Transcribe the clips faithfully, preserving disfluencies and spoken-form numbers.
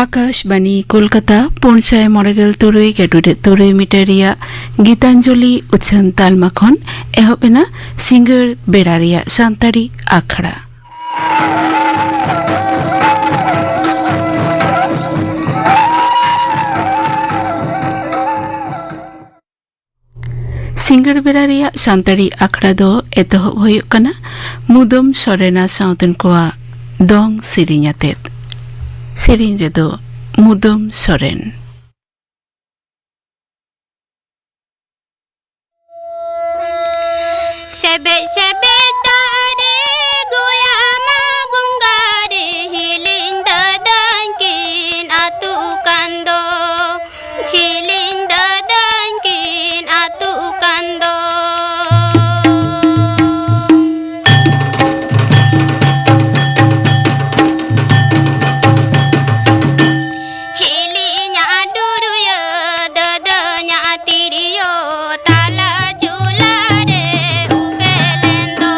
ᱟᱠᱟᱥᱵᱟᱱᱤ ᱠᱳᱞᱠᱟᱛᱟ, ᱯᱩᱱ ᱥᱟᱭ ᱢᱚᱬᱮ ᱜᱮᱞ ᱛᱩᱨᱩᱭ ᱜᱮᱰᱩᱰᱮ ᱛᱩᱨᱩᱭ ᱢᱤᱴᱟᱨ ᱨᱮᱭᱟᱜ ᱜᱤᱛᱟᱧᱡᱚᱞᱤ ᱩᱪᱷᱟᱹᱱ ᱛᱟᱞᱢᱟ ᱠᱷᱚᱱ ᱮᱦᱚᱵ ᱮᱱᱟ ᱥᱤᱸᱜᱟᱹᱲ ᱵᱮᱲᱟ ᱨᱮᱭᱟᱜ ᱥᱟᱱᱛᱟᱲᱤ ᱟᱠᱷᱲᱟ᱾ ᱥᱤᱸᱜᱟᱹᱲ ᱵᱮᱲᱟ ᱨᱮᱭᱟᱜ ᱥᱟᱱᱛᱟᱲᱤ ᱟᱠᱷᱲᱟ ᱫᱚ ᱮᱛᱚᱦᱚᱵ ᱦᱩᱭᱩᱜ ᱠᱟᱱᱟ ᱢᱩᱫᱟᱹᱢ ᱥᱚᱨᱮᱱᱟ ᱥᱟᱶᱛᱮᱱ ᱠᱚᱣᱟᱜ ᱫᱚᱝ ᱥᱮᱨᱮᱧ ᱟᱛᱮᱫ᱾ ᱥᱮᱨᱮᱧ ᱨᱮᱫᱚ ᱢᱩᱫᱟᱹᱢ ᱥᱚᱨᱮᱱ᱾ ᱥᱮᱵᱮᱡ ᱥᱮᱵᱮᱡ ᱫᱟᱜ ᱨᱮ ᱜᱚᱭᱟ ᱢᱟ ᱜᱚᱝᱜᱟ ᱨᱮ, ᱦᱤᱞᱤᱧ ᱫᱟᱹᱫᱟᱹᱧ ᱠᱤᱱ ᱟᱹᱛᱩᱜ ᱠᱟᱱ ᱫᱚ, ᱦᱤᱞᱤᱧ ᱫᱟᱹᱫᱟᱹᱧ ᱠᱤᱱ ᱟᱹᱛᱩᱜ ᱠᱟᱱ ᱫᱚ᱾ ᱦᱤᱞᱤᱧᱟᱜ ᱰᱩᱨᱩᱭᱟᱹ, ᱫᱟᱹᱫᱟᱹᱧᱟᱜ ᱛᱤᱨᱭᱳ, ᱛᱟᱞᱟ ᱪᱩᱞᱟ ᱨᱮ ᱩᱯᱮᱞᱮᱱ ᱫᱚ᱾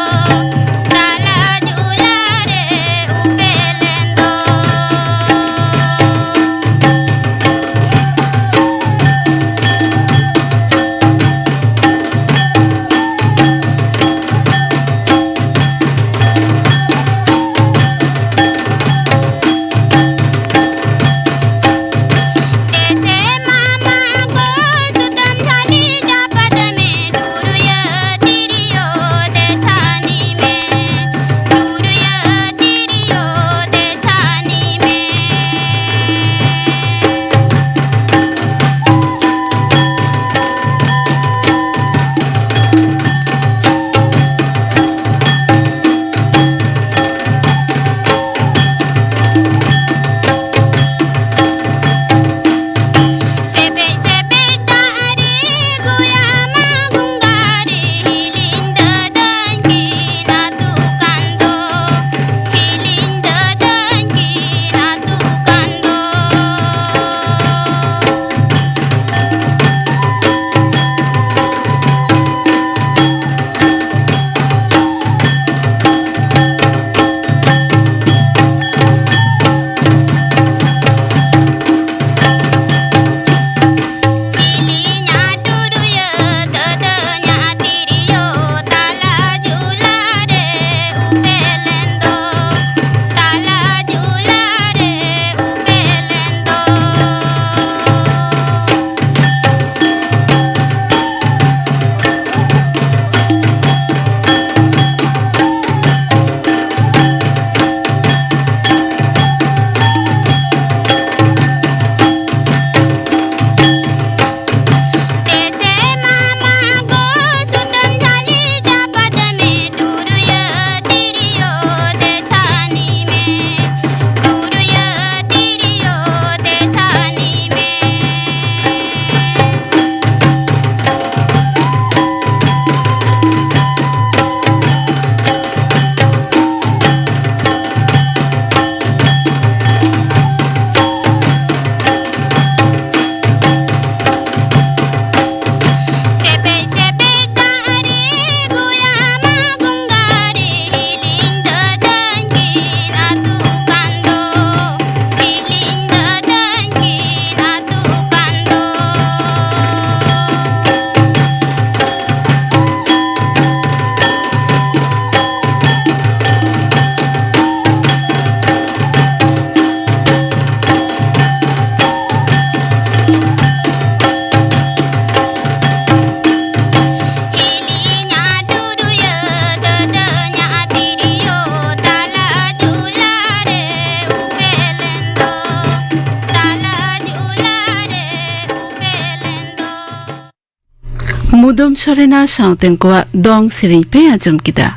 ᱥᱚᱨᱮᱱᱟ ᱥᱟᱶᱛᱮᱱ ᱠᱚᱣᱟᱜ ᱫᱚᱝ ᱥᱮᱨᱮᱧ ᱯᱮ ᱟᱸᱡᱚᱢ ᱠᱮᱫᱟ᱾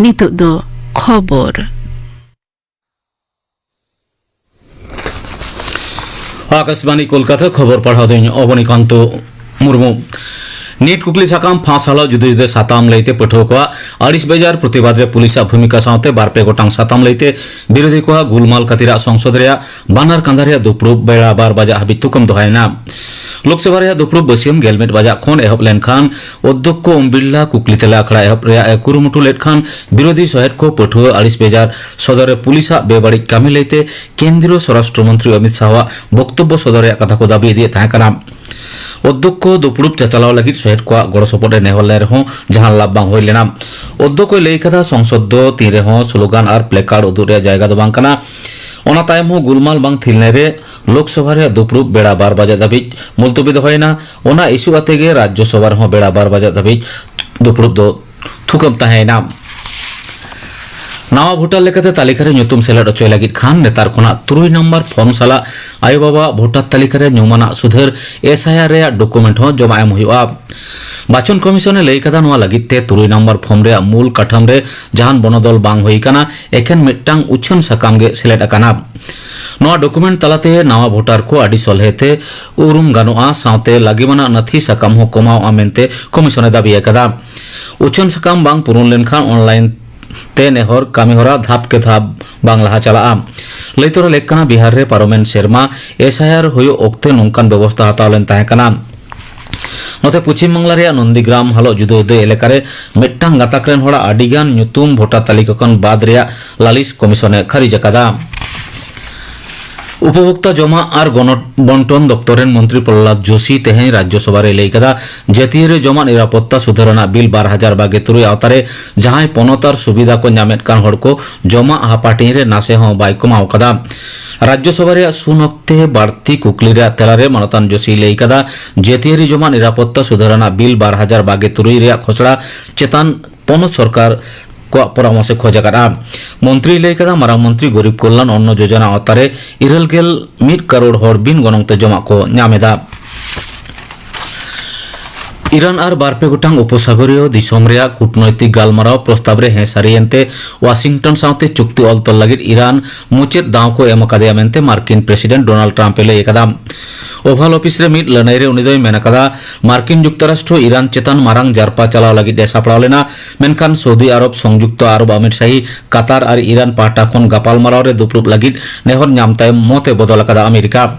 ᱱᱤᱛᱚᱜ ᱫᱚ ᱠᱷᱚᱵᱚᱨ᱾ ᱟᱠᱟᱥᱵᱟᱱᱤ ᱠᱳᱞᱠᱟᱛᱟ, ᱠᱷᱚᱵᱚᱨ ᱯᱟᱲᱦᱟᱣ ᱫᱚᱧ ᱚᱵᱚᱱᱤᱠᱟᱱᱛᱚ ᱢᱩᱨᱢᱩ᱾ ᱱᱤᱴ ᱠᱩᱠᱞᱤ ᱥᱟᱠᱟᱢ ᱯᱷᱟᱸᱥ ᱦᱟᱞᱚᱛ ᱡᱩᱫᱟᱹ ᱡᱩᱫᱟᱹ ᱥᱟᱛᱟᱢ ᱞᱟᱹᱭᱛᱮ ᱯᱟᱹᱴᱷᱩᱣᱟᱹ ᱠᱚᱣᱟᱜ ᱟᱹᱲᱤᱥ ᱵᱮᱡᱟᱨ ᱯᱨᱚᱛᱤᱵᱟᱫ ᱨᱮ ᱯᱩᱞᱤᱥᱟᱜ ᱵᱷᱩᱢᱤᱠᱟ ᱥᱟᱶᱛᱮ ᱵᱟᱨ ᱯᱮ ᱜᱚᱴᱟᱝ ᱥᱟᱛᱟᱢ ᱞᱟᱹᱭᱛᱮ ᱵᱤᱨᱳᱫᱷᱤ ᱠᱚᱣᱟᱜ ᱜᱩᱞᱢᱟᱞ ᱠᱷᱟᱹᱛᱤᱨᱟᱜ ᱥᱚᱝᱥᱚᱫ ᱨᱮᱭᱟᱜ ᱵᱟᱱᱟᱨ ᱠᱟᱸᱫᱷᱟ ᱨᱮᱭᱟᱜ ᱫᱩᱯᱲᱩᱵ ᱵᱮᱲᱟ ᱵᱟᱨ ᱵᱟᱡᱟᱜ ᱦᱟᱹᱵᱤᱡ ᱛᱷᱩᱠᱟᱹᱢ ᱫᱚᱦᱚᱭᱮᱱᱟ᱾ ᱞᱳᱠᱥᱚᱵᱷᱟ ᱨᱮᱭᱟᱜ ᱫᱩᱯᱲᱩᱵ ᱵᱟᱹᱥᱭᱟᱹᱢ ᱜᱮᱞ ᱢᱤᱫ ᱵᱟᱡᱟᱜ ᱠᱷᱚᱱ ᱮᱦᱚᱵ ᱞᱮᱱᱠᱷᱟᱱ ᱚᱫᱽᱫᱷᱚᱠᱠᱷᱚ ᱳᱢ ᱵᱤᱨᱞᱟ ᱠᱩᱠᱞᱤ ᱛᱮᱞᱟ ᱟᱠᱷᱲᱟ ᱮᱦᱚᱵ ᱨᱮᱭᱟᱜ ᱮ ᱠᱩᱨᱩᱢᱩᱴᱩ ᱞᱮᱫ ᱠᱷᱟᱱ ᱵᱤᱨᱳᱫᱷᱤ ᱥᱚᱦᱮᱫ ᱠᱚ ᱯᱟᱹᱴᱷᱩᱣᱟᱹ ᱟᱹᱲᱤᱥ ᱵᱮᱡᱟᱨ ᱥᱚᱫᱚᱨ ᱨᱮ ᱯᱩᱞᱤᱥᱟᱜ ᱵᱮᱵᱟᱹᱲᱤᱡ ᱠᱟᱹᱢᱤ ᱞᱟᱹᱭᱛᱮ ᱠᱮᱱᱫᱨᱤᱭᱚ ᱥᱚᱨᱟᱥᱴᱨᱚ ᱢᱚᱱᱛᱨᱤ ᱚᱢᱤᱛ ᱥᱟᱦᱟᱣᱟᱜ ᱵᱚᱠᱛᱚᱵᱵᱚ ᱥᱚᱫᱚᱨ ᱨᱮᱭᱟᱜ ᱠᱟᱛᱷᱟ ᱠᱚ ᱫᱟᱹᱵᱤ ᱤᱫᱤᱭᱮᱫ ᱛᱟᱦᱮᱸ ᱠᱟᱱᱟ᱾ ᱚᱫᱽᱫᱷᱚᱠᱠᱷᱚ ᱫᱩᱯᱲᱩᱵ ᱪᱟᱪᱟᱞᱟᱣ ᱞᱟᱹᱜᱤᱫ ᱥᱚᱦᱮᱫ ᱠᱚᱣᱟᱜ ᱜᱚᱲᱚ ᱥᱚᱯᱚᱦᱚᱫ ᱮ ᱱᱮᱦᱚᱨ ᱞᱮᱱ ᱨᱮᱦᱚᱸ ᱡᱟᱦᱟᱱ ᱞᱟᱵᱷ ᱵᱟᱝ ᱦᱩᱭ ᱞᱮᱱᱟ᱾ ᱚᱫᱽᱫᱷᱚᱠᱠᱷᱚᱭ ᱞᱟᱹᱭ ᱠᱟᱫᱟ, ᱥᱚᱝᱥᱚᱫ ᱫᱚ ᱛᱤᱱ ᱨᱮᱦᱚᱸ ᱥᱞᱳᱜᱟᱱ ᱟᱨ ᱯᱞᱮᱠᱟᱨᱰ ᱩᱫᱩᱜ ᱨᱮᱭᱟᱜ ᱡᱟᱭᱜᱟ ᱫᱚ ᱵᱟᱝ ᱠᱟᱱᱟ᱾ ᱚᱱᱟ ᱛᱟᱭᱚᱢ ᱦᱚᱸ ᱜᱩᱞᱢᱟᱞ ᱵᱟᱝ ᱛᱷᱤᱨ ᱞᱮᱱ ᱨᱮ ᱞᱳᱠᱥᱚᱵᱷᱟ ᱨᱮᱭᱟᱜ ᱫᱩᱯᱲᱩᱵ ᱵᱮᱲᱟ ᱵᱟᱨ ᱵᱟᱡᱟᱜ ᱫᱷᱟᱹᱵᱤᱡ ᱢᱩᱞᱛᱚᱵᱤ ᱫᱚᱦᱚᱭᱮᱱᱟ᱾ ᱚᱱᱟ ᱤᱥᱩ ᱟᱛᱮ ᱜᱮ ᱨᱟᱡᱽᱡᱚᱥᱚᱵᱷᱟ ᱨᱮᱦᱚᱸ ᱵᱮᱲᱟ ᱵᱟᱨ ᱵᱟᱡᱟᱜ ᱫᱷᱟᱹᱵᱤᱡ ᱫᱩᱯᱲᱩᱵ ᱫᱚ ᱛᱷᱩᱠᱟᱹᱢ ᱛᱟᱦᱮᱸᱭᱮᱱᱟ᱾ ᱱᱟᱣᱟ ᱵᱷᱳᱴᱟᱨ ᱞᱮᱠᱟᱛᱮ ᱛᱟᱹᱞᱤᱠᱟ ᱨᱮ ᱧᱩᱛᱩᱢ ᱥᱮᱞᱮᱫ ᱦᱚᱪᱚᱭ ᱞᱟᱹᱜᱤᱫ ᱠᱷᱟᱱ ᱱᱮᱛᱟᱨ ᱠᱷᱚᱱᱟᱜ ᱛᱩᱨᱩᱭ ᱱᱚᱢᱵᱚᱨ ᱯᱷᱚᱨᱢ ᱥᱟᱞᱟᱜ ᱟᱭᱳ ᱵᱟᱵᱟᱣᱟᱜ ᱵᱷᱳᱴᱟᱨ ᱛᱟᱹᱞᱤᱠᱟ ᱨᱮ ᱧᱩᱢᱟᱱᱟᱜ ᱥᱩᱫᱷᱟᱹᱨ ᱮᱥ ᱟᱭ ᱟᱨ ᱨᱮᱭᱟᱜ ᱰᱚᱠᱩᱢᱮᱱᱴ ᱦᱚᱸ ᱡᱚᱢᱟ ᱮᱢ ᱦᱩᱭᱩᱜᱼᱟ᱾ ᱵᱟᱪᱷᱚᱱ ᱠᱚᱢᱤᱥᱚᱱ ᱮ ᱞᱟᱹᱭ ᱠᱟᱫᱟ, ᱱᱚᱣᱟ ᱞᱟᱹᱜᱤᱫ ᱛᱮ ᱛᱩᱨᱩᱭ ᱱᱚᱢᱵᱚᱨ ᱯᱷᱚᱨᱢ ᱨᱮᱭᱟᱜ ᱢᱩᱞ ᱠᱟᱴᱷᱟᱢ ᱨᱮ ᱡᱟᱦᱟᱱ ᱵᱚᱱᱚᱫᱚᱞ ᱵᱟᱝ ᱦᱩᱭ ᱟᱠᱟᱱᱟ, ᱮᱠᱷᱮᱱ ᱢᱤᱫᱴᱟᱝ ᱩᱪᱷᱟᱹᱱ ᱥᱟᱠᱟᱢ ᱜᱮ ᱥᱮᱞᱮᱫ ᱟᱠᱟᱱᱟ᱾ ᱱᱚᱣᱟ ᱰᱚᱠᱩᱢᱮᱱᱴ ᱛᱟᱞᱟᱛᱮ ᱱᱟᱣᱟ ᱵᱷᱳᱴᱟᱨ ᱠᱚ ᱟᱹᱰᱤ ᱥᱚᱞᱦᱮ ᱛᱮ ᱩᱨᱩᱢ ᱜᱟᱱᱚᱜᱼᱟ, ᱥᱟᱶᱛᱮ ᱞᱟᱹᱜᱤᱢᱟᱱᱟᱜ ᱱᱟᱹᱛᱷᱤ ᱥᱟᱠᱟᱢ ᱦᱚᱸ ᱠᱚᱢᱟᱣᱜᱼᱟ ᱢᱮᱱᱛᱮ ᱠᱚᱢᱤᱥᱚᱱ ᱮ ᱫᱟᱹᱵᱤ ᱟᱠᱟᱫᱟ᱾ ᱩᱪᱷᱟᱹᱱ ᱥᱟᱠᱟᱢ ᱵᱟᱝ ᱯᱩᱨᱩᱱ ᱞᱮᱱᱠᱷᱟᱱ ᱚᱱᱞᱟᱭᱤᱱ ᱛᱮ ᱱᱮᱦᱚᱨ ᱠᱟᱹᱢᱤᱦᱚᱨᱟ ᱫᱷᱟᱯ ᱠᱮ ᱫᱷᱟᱯ ᱵᱟᱝ ᱞᱟᱦᱟ ᱪᱟᱞᱟᱜᱼᱟ᱾ ᱞᱟᱹᱭ ᱛᱚᱨᱟ ᱞᱮᱠ ᱠᱟᱱᱟ, ᱵᱤᱦᱟᱨ ᱨᱮ ᱯᱟᱨᱚᱢᱮᱱ ᱥᱮᱨᱢᱟ ᱮᱥ ᱟᱭ ᱟᱨ ᱦᱩᱭᱩᱜ ᱚᱠᱛᱮ ᱱᱚᱝᱠᱟᱱ ᱵᱮᱵᱚᱥᱛᱷᱟ ᱦᱟᱛᱟᱣ ᱞᱮᱱ ᱛᱟᱦᱮᱸ ᱠᱟᱱᱟ᱾ ᱱᱚᱛᱮ ᱯᱚᱪᱷᱤᱢ ᱵᱟᱝᱞᱟ ᱨᱮᱭᱟᱜ ᱱᱚᱱᱫᱤᱜᱨᱟᱢ ᱦᱟᱞᱚᱜ ᱡᱩᱫᱟᱹ ᱡᱩᱫᱟᱹ ᱮᱞᱟᱠᱟ ᱨᱮ ᱢᱤᱫᱴᱟᱝ ᱜᱟᱛᱟᱠ ᱨᱮᱱ ᱦᱚᱲᱟᱜ ᱟᱹᱰᱤ ᱜᱟᱱ ᱧᱩᱛᱩᱢ ᱵᱷᱳᱴᱟᱨ ᱛᱟᱹᱞᱤᱠᱟ ᱠᱷᱚᱱ ᱵᱟᱫ ᱨᱮᱭᱟᱜ ᱞᱟᱹᱞᱤᱥ ᱠᱚᱢᱤᱥᱚᱱ ᱮ ᱠᱷᱟᱹᱨᱤᱡ ᱟᱠᱟᱫᱟ᱾ ᱩᱯᱚᱵᱷᱳᱠᱛᱟ ᱡᱚᱢᱟᱜ ᱟᱨ ᱜᱚᱱᱚᱵᱚᱱᱴᱚᱱ ᱫᱚᱯᱛᱚᱨ ᱨᱮᱱ ᱢᱚᱱᱛᱨᱤ ᱯᱨᱚᱦᱞᱟᱫ ᱡᱳᱥᱤ ᱛᱮᱦᱮᱧ ᱨᱟᱡᱽᱡᱚᱥᱚᱵᱷᱟ ᱨᱮᱭ ᱞᱟᱹᱭ ᱠᱟᱫᱟ, ᱡᱟᱹᱛᱤᱭᱟᱹᱨᱤ ᱡᱚᱢᱟᱜ ᱱᱤᱨᱟᱯᱚᱛᱛᱟ ᱥᱩᱫᱷᱟᱹᱨ ᱟᱱᱟᱜ ᱵᱤᱞ ᱵᱟᱨ ᱦᱟᱡᱟᱨ ᱵᱟᱜᱮ ᱛᱩᱨᱩᱭ ᱟᱣᱛᱟ ᱨᱮ ᱡᱟᱦᱟᱸᱭ ᱯᱚᱱᱚᱛ ᱟᱨ ᱥᱩᱵᱤᱫᱷᱟ ᱠᱚ ᱧᱟᱢᱮᱫ ᱠᱟᱱ ᱦᱚᱲ ᱠᱚ ᱡᱚᱢᱟᱜ ᱦᱟᱯᱟᱴᱤᱧ ᱨᱮ ᱱᱟᱥᱮ ᱦᱚᱸ ᱵᱟᱭ ᱠᱚᱢᱟᱣ ᱠᱟᱫᱟ᱾ ᱨᱟᱡᱽᱡᱚᱥᱚᱵᱷᱟ ᱨᱮᱭᱟᱜ ᱥᱩᱱ ᱚᱠᱛᱮ ᱵᱟᱹᱲᱛᱤ ᱠᱩᱠᱞᱤ ᱨᱮᱭᱟᱜ ᱛᱮᱞᱟᱨᱮ ᱢᱟᱱᱚᱛᱟᱱ ᱡᱳᱥᱤᱭ ᱞᱟᱹᱭ ᱠᱟᱫᱟ, ᱡᱟᱹᱛᱤᱭᱟᱹᱨᱤ ᱡᱚᱢᱟᱜ ᱱᱤᱨᱟᱯᱚᱛᱛᱟ ᱥᱩᱫᱷᱟᱹᱨ ᱟᱱᱟᱜ ᱵᱤᱞ ᱵᱟᱨ ᱦᱟᱡᱟᱨ ᱵᱟᱜᱮ ᱛᱩᱨᱩᱭ ᱨᱮᱭᱟᱜ ᱠᱷᱚᱥᱲᱟ ᱪᱮᱛᱟᱱ ᱯᱚᱱᱚᱛ ᱥᱚᱨᱠᱟᱨ ᱠᱚᱣᱟᱜ ᱯᱚᱨᱟᱢᱚᱨᱥᱚ ᱠᱷᱚᱡ ᱟᱠᱟᱫᱼᱟ᱾ ᱢᱚᱱᱛᱨᱤᱭ ᱞᱟᱹᱭ ᱠᱟᱫᱟ, ᱢᱟᱨᱟᱝ ᱢᱚᱱᱛᱨᱤ ᱜᱚᱨᱤᱵᱽ ᱠᱚᱞᱞᱟᱱ ᱚᱱᱱᱚ ᱡᱳᱡᱚᱱᱟ ᱟᱣᱛᱟᱨᱮ ᱤᱨᱟᱹᱞ ᱜᱮᱞ ᱢᱤᱫ ᱠᱟᱨᱳᱲ ᱦᱚᱲ ᱵᱤᱱ ᱜᱚᱱᱚᱝ ᱛᱮ ᱡᱚᱢᱟᱜ ᱠᱚ ᱧᱟᱢ ᱮᱫᱟ᱾ ᱤᱨᱟᱱ ᱟᱨ ᱵᱟᱨᱯᱮ ᱜᱚᱴᱟᱝ ᱩᱯᱚᱥᱟᱜᱚᱨᱤᱭᱚ ᱫᱤᱥᱚᱢ ᱨᱮᱭᱟᱜ ᱠᱩᱴᱱᱳᱭᱛᱤᱠ ᱜᱟᱞᱢᱟᱨᱟᱣ ᱯᱨᱚᱥᱛᱟᱵ ᱨᱮ ᱦᱮᱸ ᱥᱟᱹᱨᱤᱭᱮᱱ ᱛᱮ ᱣᱟᱥᱤᱝᱴᱚᱱ ᱥᱟᱶᱛᱮ ᱪᱩᱠᱛᱤ ᱚᱞ ᱛᱚᱞ ᱞᱟᱹᱜᱤᱫ ᱤᱨᱟᱱ ᱢᱩᱪᱟᱹᱫ ᱫᱟᱣ ᱠᱚ ᱮᱢ ᱟᱠᱟᱫᱮᱭᱟ ᱢᱮᱱᱛᱮ ᱢᱟᱨᱠᱤᱱ ᱯᱨᱮᱥᱤᱰᱮᱱᱴ ᱰᱳᱱᱟᱞᱰ ᱴᱨᱟᱢᱯ ᱮ ᱞᱟᱹᱭ ᱟᱠᱟᱫᱟ᱾ ᱳᱵᱷᱟᱞ ᱚᱯᱷᱤᱥ ᱨᱮ ᱢᱤᱫ ᱞᱟᱹᱱᱟᱹᱭ ᱨᱮ ᱩᱱᱤ ᱫᱚᱭ ᱢᱮᱱ ᱟᱠᱟᱫᱟ, ᱢᱟᱨᱠᱤᱱ ᱡᱩᱠᱛᱚᱨᱟᱥᱴᱨᱚ ᱤᱨᱟᱱ ᱪᱮᱛᱟᱱ ᱢᱟᱨᱟᱝ ᱡᱟᱨᱯᱟ ᱪᱟᱞᱟᱣ ᱞᱟᱹᱜᱤᱫ ᱮ ᱥᱟᱯᱲᱟᱣ ᱞᱮᱱᱟ, ᱢᱮᱱᱠᱷᱟᱱ ᱥᱳᱣᱫᱤ ᱟᱨᱚᱵ, ᱥᱚᱝᱡᱩᱠᱛᱚ ᱟᱨᱚᱵ ᱟᱢᱤᱨ ᱥᱟᱦᱤ, ᱠᱟᱛᱟᱨ ᱟᱨ ᱤᱨᱟᱱ ᱯᱟᱦᱴᱟ ᱠᱷᱚᱱ ᱜᱟᱯᱟᱞᱢᱟᱨᱟᱣ ᱨᱮ ᱫᱩᱯᱲᱩᱵ ᱞᱟᱹᱜᱤᱫ ᱱᱮᱦᱚᱨ ᱧᱟᱢ ᱛᱟᱭᱚᱢ ᱢᱚᱛ ᱮ ᱵᱚᱫᱚᱞ ᱟᱠᱟᱫᱟ ᱟᱢᱮᱨᱤᱠᱟ᱾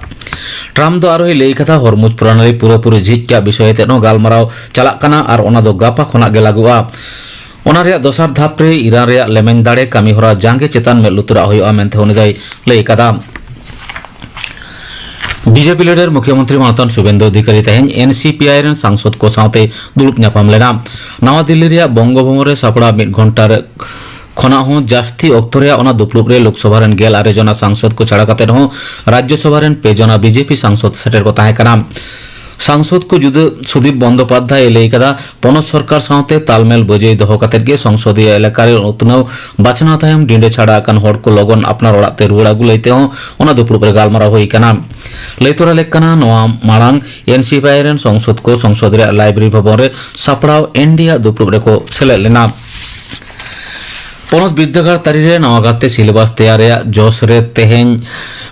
ᱴᱨᱟᱢᱯ ᱫᱚ ᱟᱨᱦᱚᱸᱭ ᱞᱟᱹᱭ ᱟᱠᱟᱫᱟ, ᱦᱚᱨᱢᱩᱡᱽ ᱯᱨᱚᱱᱟᱞᱤ ᱯᱩᱨᱟᱹᱯᱩᱨᱤ ᱡᱷᱤᱡ ᱨᱮᱭᱟᱜ ᱵᱤᱥᱚᱭ ᱟᱛᱮᱫ ᱦᱚᱸ ᱜᱟᱞᱢᱟᱨᱟᱣ ᱪᱟᱞᱟᱜ ᱠᱟᱱᱟ ᱟᱨ ᱚᱱᱟ ᱫᱚ ᱜᱟᱯᱟ ᱠᱷᱚᱱᱟᱜ ᱜᱮ ᱞᱟᱹᱜᱩᱜᱼᱟ᱾ ᱚᱱᱟ ᱨᱮᱭᱟᱜ ᱫᱚᱥᱟᱨ ᱫᱷᱟᱯ ᱨᱮ ᱤᱨᱟᱱ ᱨᱮᱭᱟᱜ ᱞᱮᱢᱮᱧ ᱫᱟᱲᱮ ᱠᱟᱹᱢᱤ ᱦᱚᱨᱟ ᱡᱟᱸᱜᱮ ᱪᱮᱛᱟᱱ ᱢᱮᱫ ᱞᱩᱛᱩᱨᱟᱜ ᱦᱩᱭᱩᱜᱼᱟ ᱢᱮᱱᱛᱮ ᱩᱱᱤ ᱫᱚᱭ ᱞᱟᱹᱭ ᱟᱠᱟᱫᱟ᱾ ᱵᱤᱡᱮᱯᱤ ᱞᱤᱰᱟᱨ ᱢᱩᱠᱷᱭᱚᱢᱚᱱᱛᱨᱤ ᱢᱟᱱᱚᱛᱟᱱ ᱥᱩᱵᱮᱱᱫᱩ ᱚᱫᱷᱤᱠᱟᱨᱤ ᱛᱮᱦᱮᱧ ᱮᱱᱥᱤᱯᱤᱟᱭ ᱨᱮᱱ ᱥᱟᱝᱥᱚᱫ ᱠᱚ ᱥᱟᱶᱛᱮ ᱫᱩᱲᱩᱵ ᱧᱟᱯᱟᱢ ᱞᱮᱱᱟ᱾ ᱱᱟᱣᱟ ᱫᱤᱞᱞᱤ ᱨᱮᱭᱟᱜ ᱵᱚᱝᱜᱚ ᱵᱷᱚᱵᱚᱱ ᱨᱮ ᱥᱟᱯᱲᱟᱣ ᱢᱤᱫ ᱜᱷᱚᱱᱴᱟ ᱨᱮ ᱠᱷᱚᱱᱟᱜ ᱦᱚᱸ ᱡᱟᱹᱥᱛᱤ ᱚᱠᱛᱚ ᱨᱮᱭᱟᱜ ᱚᱱᱟ ᱫᱩᱯᱲᱩᱵ ᱨᱮ ᱞᱳᱠᱥᱚᱵᱷᱟ ᱨᱮᱱ ᱜᱮᱞ ᱟᱨᱮ ᱡᱚᱱᱟ ᱥᱟᱝᱥᱚᱫ ᱠᱚ ᱪᱷᱟᱲᱟ ᱠᱟᱛᱮ ᱦᱚᱸ ᱨᱟᱡᱽᱭᱚᱥᱚᱵᱷᱟ ᱨᱮᱱ ᱯᱮ ᱡᱚᱱᱟ ᱵᱤᱡᱮᱯᱤ ᱥᱟᱝᱥᱚᱫ ᱥᱮᱴᱮᱨ ᱠᱚ ᱛᱟᱦᱮᱸ ᱠᱟᱱᱟ᱾ ᱥᱟᱝᱥᱚᱫ ᱠᱚ ᱡᱩᱫᱟᱹ ᱥᱩᱫᱤᱯ ᱵᱚᱱᱫᱳᱯᱟᱫᱽᱫᱷᱟᱭ ᱮ ᱞᱟᱹᱭ ᱠᱟᱫᱟ, ᱯᱚᱱᱚᱛ ᱥᱚᱨᱠᱟᱨ ᱥᱟᱶᱛᱮ ᱛᱟᱞᱢᱮᱞ ᱵᱟᱹᱡᱟᱹᱭ ᱫᱚᱦᱚ ᱠᱟᱛᱮ ᱜᱮ ᱥᱚᱝᱥᱚᱫᱤᱭᱚ ᱮᱞᱟᱠᱟ ᱨᱮ ᱩᱛᱱᱟᱹᱣ ᱵᱟᱪᱷᱱᱟᱣ ᱛᱟᱭᱚᱢ ᱰᱤᱸᱰᱮ ᱪᱷᱟᱰᱟ ᱟᱠᱟᱱ ᱦᱚᱲ ᱠᱚ ᱞᱚᱜᱚᱱ ᱟᱯᱱᱟᱨ ᱚᱲᱟᱜ ᱛᱮ ᱨᱩᱣᱟᱹᱲ ᱟᱹᱜᱩ ᱞᱟᱹᱭ ᱛᱮᱦᱚᱸ ᱚᱱᱟ ᱫᱩᱯᱲᱩᱵ ᱨᱮ ᱜᱟᱞᱢᱟᱨᱟᱣ ᱦᱩᱭ ᱟᱠᱟᱱᱟ᱾ ᱞᱟᱹᱭ ᱛᱚᱨᱟ ᱞᱮᱠ ᱠᱟᱱᱟ, ᱱᱚᱣᱟ ᱢᱟᱲᱟᱝ ᱮᱱᱥᱤᱯᱤᱟᱭ ᱨᱮᱱ ᱥᱚᱝᱥᱚᱫ ᱠᱚ ᱥᱚᱝᱥᱚᱫ ᱨᱮᱭᱟᱜ ᱞᱟᱭᱵᱨᱮᱨᱤ ᱵᱷᱚᱵᱚᱱ ᱨᱮ ᱥᱟᱯᱲᱟᱣ ᱮᱱᱰᱤ ᱟᱜ ᱫᱩᱯᱲᱩᱵ ᱨᱮᱠᱚ ᱥᱮᱞᱮᱫ ᱞᱮᱱᱟ᱾ ᱯᱚᱱᱚᱛ ᱵᱤᱨᱫᱟᱹᱜᱟᱲ ᱛᱟᱹᱨᱤ ᱨᱮ ᱱᱟᱣᱟ ᱜᱟᱨᱛᱮ ᱥᱤᱞᱮᱵᱟᱥ ᱛᱮᱭᱟᱨ ᱨᱮᱭᱟᱜ ᱡᱚᱥ ᱨᱮ ᱛᱮᱦᱮᱧ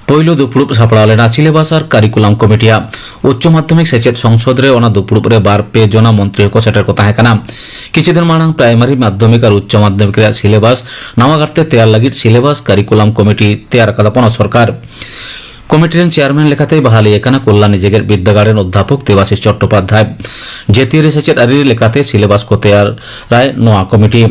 ᱯᱳᱭᱞᱳ ᱫᱩᱯᱲᱩᱵ ᱥᱟᱯᱲᱟᱣ ᱞᱮᱱᱟ ᱥᱤᱞᱮᱵᱟᱥ ᱟᱨ ᱠᱟᱨᱤᱠᱩᱞᱟᱢ ᱠᱚᱢᱤᱴᱤᱭᱟᱜ᱾ ᱩᱪᱪᱚ ᱢᱟᱫᱽᱫᱷᱚᱢᱤᱠ ᱥᱮᱪᱮᱫ ᱥᱚᱝᱥᱚᱫ ᱨᱮ ᱚᱱᱟ ᱫᱩᱯᱲᱩᱵ ᱨᱮ ᱵᱟᱨ ᱯᱮ ᱡᱚᱱᱟ ᱢᱚᱱᱛᱨᱤ ᱦᱚᱸᱠᱚ ᱥᱮᱴᱮᱨ ᱠᱚ ᱛᱟᱦᱮᱸ ᱠᱟᱱᱟ᱾ ᱠᱤᱪᱷᱩ ᱫᱤᱱ ᱢᱟᱲᱟᱝ ᱯᱨᱟᱭᱢᱟᱨᱤ, ᱢᱟᱫᱽᱫᱷᱚᱢᱤᱠ ᱟᱨ ᱩᱪᱪᱚ ᱢᱟᱫᱽᱫᱷᱚᱢᱤᱠ ᱨᱮᱭᱟᱜ ᱥᱤᱞᱮᱵᱟᱥ ᱱᱟᱣᱟ ᱜᱟᱨᱛᱮ ᱛᱮᱭᱟᱨ ᱞᱟᱹᱜᱤᱫ ᱥᱤᱞᱮᱵᱟᱥ ᱠᱟᱨᱤᱠᱩᱞᱟᱢ ᱠᱚᱢᱤᱴᱤ ᱛᱮᱭᱟᱨ ᱟᱠᱟᱫᱟ ᱯᱚᱱᱚᱛ ᱥᱚᱨᱠᱟᱨ᱾ ᱠᱚᱢᱤᱴᱤ ᱨᱮᱱ ᱪᱮᱭᱟᱨᱢᱮᱱ ᱞᱮᱠᱟᱛᱮᱭ ᱵᱟᱦᱟᱞᱤ ᱟᱠᱟᱱᱟ ᱠᱚᱞᱞᱟᱱᱤ ᱡᱮᱜᱮᱛ ᱵᱤᱨᱫᱟᱹᱜᱟᱲ ᱨᱮᱱ ᱚᱫᱽᱫᱷᱟᱯᱚᱠ ᱫᱮᱵᱟᱥᱤᱥ ᱪᱚᱴᱴᱳᱯᱟᱫᱽᱫᱷᱟᱭ᱾ ᱡᱟᱹᱛᱤᱭᱟᱹᱨᱤ ᱥᱮᱪᱮᱫ ᱟᱹᱨᱤ ᱞᱮᱠᱟᱛᱮ ᱥᱤᱞᱮᱵᱟᱥ ᱠᱚ ᱛᱮᱭᱟᱨᱟᱭ ᱱᱚᱣᱟ ᱠᱚᱢᱤᱴᱤ᱾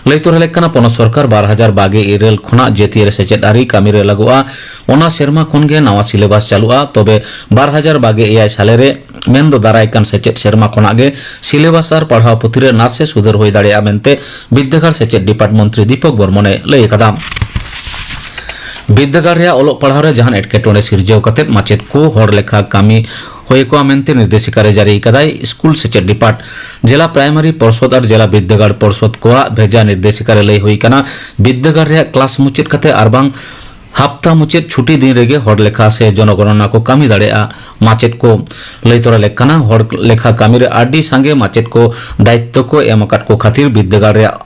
ᱞᱟᱹᱭ ᱛᱚᱨᱟ ᱞᱮᱠ ᱠᱟᱱᱟ, ᱯᱚᱱᱚᱛ ᱥᱚᱨᱠᱟᱨ ᱵᱟᱨ ᱦᱟᱡᱟᱨ ᱵᱟᱜᱮ ᱤᱨᱟᱹᱞ ᱠᱷᱚᱱᱟᱜ ᱡᱟᱹᱛᱤᱭᱟᱹᱨᱤ ᱥᱮᱪᱮᱫ ᱟᱹᱨᱤ ᱠᱟᱹᱢᱤ ᱨᱮ ᱞᱟᱜᱩᱜᱼᱟ᱾ ᱚᱱᱟ ᱥᱮᱨᱢᱟ ᱠᱷᱚᱱ ᱜᱮ ᱱᱟᱣᱟ ᱥᱤᱞᱮᱵᱟᱥ ᱪᱟᱞᱩᱜᱼᱟ, ᱛᱚᱵᱮ ᱵᱟᱨ ᱦᱟᱡᱟᱨ ᱵᱟᱜᱮ ᱮᱭᱟᱭ ᱥᱟᱞᱮ ᱨᱮ, ᱢᱮᱱᱫᱚ ᱫᱟᱨᱟᱭ ᱠᱟᱱ ᱥᱮᱪᱮᱫ ᱥᱮᱨᱢᱟ ᱠᱷᱚᱱᱟᱜ ᱜᱮ ᱥᱤᱞᱮᱵᱟᱥ ᱟᱨ ᱯᱟᱲᱦᱟᱣ ᱯᱩᱛᱷᱤ ᱨᱮ ᱱᱟᱥᱮ ᱥᱩᱫᱷᱟᱹᱨ ᱦᱩᱭ ᱫᱟᱲᱮᱭᱟᱜᱼᱟ ᱢᱮᱱᱛᱮ ᱵᱤᱨᱫᱟᱹᱜᱟᱲ ᱥᱮᱪᱮᱫ ᱰᱤᱯᱟᱨᱴ ᱢᱚᱱᱛᱨᱤ ᱫᱤᱯᱚᱠ ᱵᱚᱨᱢᱚᱱ ᱮ ᱞᱟᱹᱭ ᱟᱠᱟᱫᱟ᱾ ᱵᱤᱨᱫᱟᱹᱜᱟᱲ ᱨᱮᱭᱟᱜ ᱚᱞᱚᱜ ᱯᱟᱲᱦᱟᱣ ᱨᱮ ᱡᱟᱦᱟᱱ ᱮᱴᱠᱮᱴᱚᱬᱮ ᱥᱤᱨᱡᱟᱹᱣ ᱠᱟᱛᱮ ᱢᱟᱪᱮᱫ ᱠᱚ ᱦᱚᱲ ᱞᱮᱠᱷᱟ ᱠᱟᱹᱢᱤ ᱦᱩᱭ ᱟᱠᱚᱣᱟ ᱢᱮᱱᱛᱮ ᱱᱤᱨᱫᱮᱥᱤᱠᱟ ᱨᱮ ᱡᱟᱹᱨᱤ ᱟᱠᱟᱫᱟᱭ ᱥᱠᱩᱞ ᱥᱮᱪᱮᱫ ᱰᱤᱯᱟᱨᱴ᱾ ᱡᱮᱞᱟ ᱯᱨᱟᱭᱢᱟᱨᱤ ᱯᱚᱨᱥᱚᱫ ᱟᱨ ᱡᱮᱞᱟ ᱵᱤᱨᱫᱟᱹᱜᱟᱲ ᱯᱚᱨᱥᱚᱫ ᱠᱚᱣᱟᱜ ᱵᱷᱮᱡᱟ ᱱᱤᱨᱫᱮᱥᱤᱠᱟ ᱨᱮ ᱞᱟᱹᱭ ᱦᱩᱭ ᱟᱠᱟᱱᱟ, ᱵᱤᱨᱫᱟᱹᱜᱟᱲ ᱨᱮᱭᱟᱜ ᱠᱞᱟᱥ ᱢᱩᱪᱟᱹᱫ ᱠᱟᱛᱮ ᱟᱨᱵᱟᱝ ᱦᱟᱯᱛᱟ ᱢᱩᱪᱟᱹᱫ ᱪᱷᱩᱴᱤ ᱫᱤᱱ ᱨᱮᱜᱮ ᱦᱚᱲ ᱞᱮᱠᱷᱟ ᱥᱮ ᱡᱚᱱᱚᱜᱚᱱᱚᱱᱟ ᱠᱚ ᱠᱟᱹᱢᱤ ᱫᱟᱲᱮᱭᱟᱜᱼᱟ ᱢᱟᱪᱮᱫ ᱠᱚ᱾ ᱞᱟᱹᱭ ᱛᱚᱨᱟ ᱞᱮᱠ ᱠᱟᱱᱟ, ᱦᱚᱲ ᱞᱮᱠᱷᱟ ᱠᱟᱹᱢᱤ ᱨᱮ ᱟᱹᱰᱤ ᱥᱟᱸᱜᱮ ᱢᱟᱪᱮᱫ ᱠᱚ ᱫᱟᱭᱤᱛᱛᱚ ᱠᱚ ᱮᱢ ᱟᱠᱟᱫ ᱠᱚ ᱠᱷᱟᱹᱛᱤᱨ ᱵᱤᱨᱫᱟᱹᱜᱟᱲ ᱨᱮᱭᱟᱜ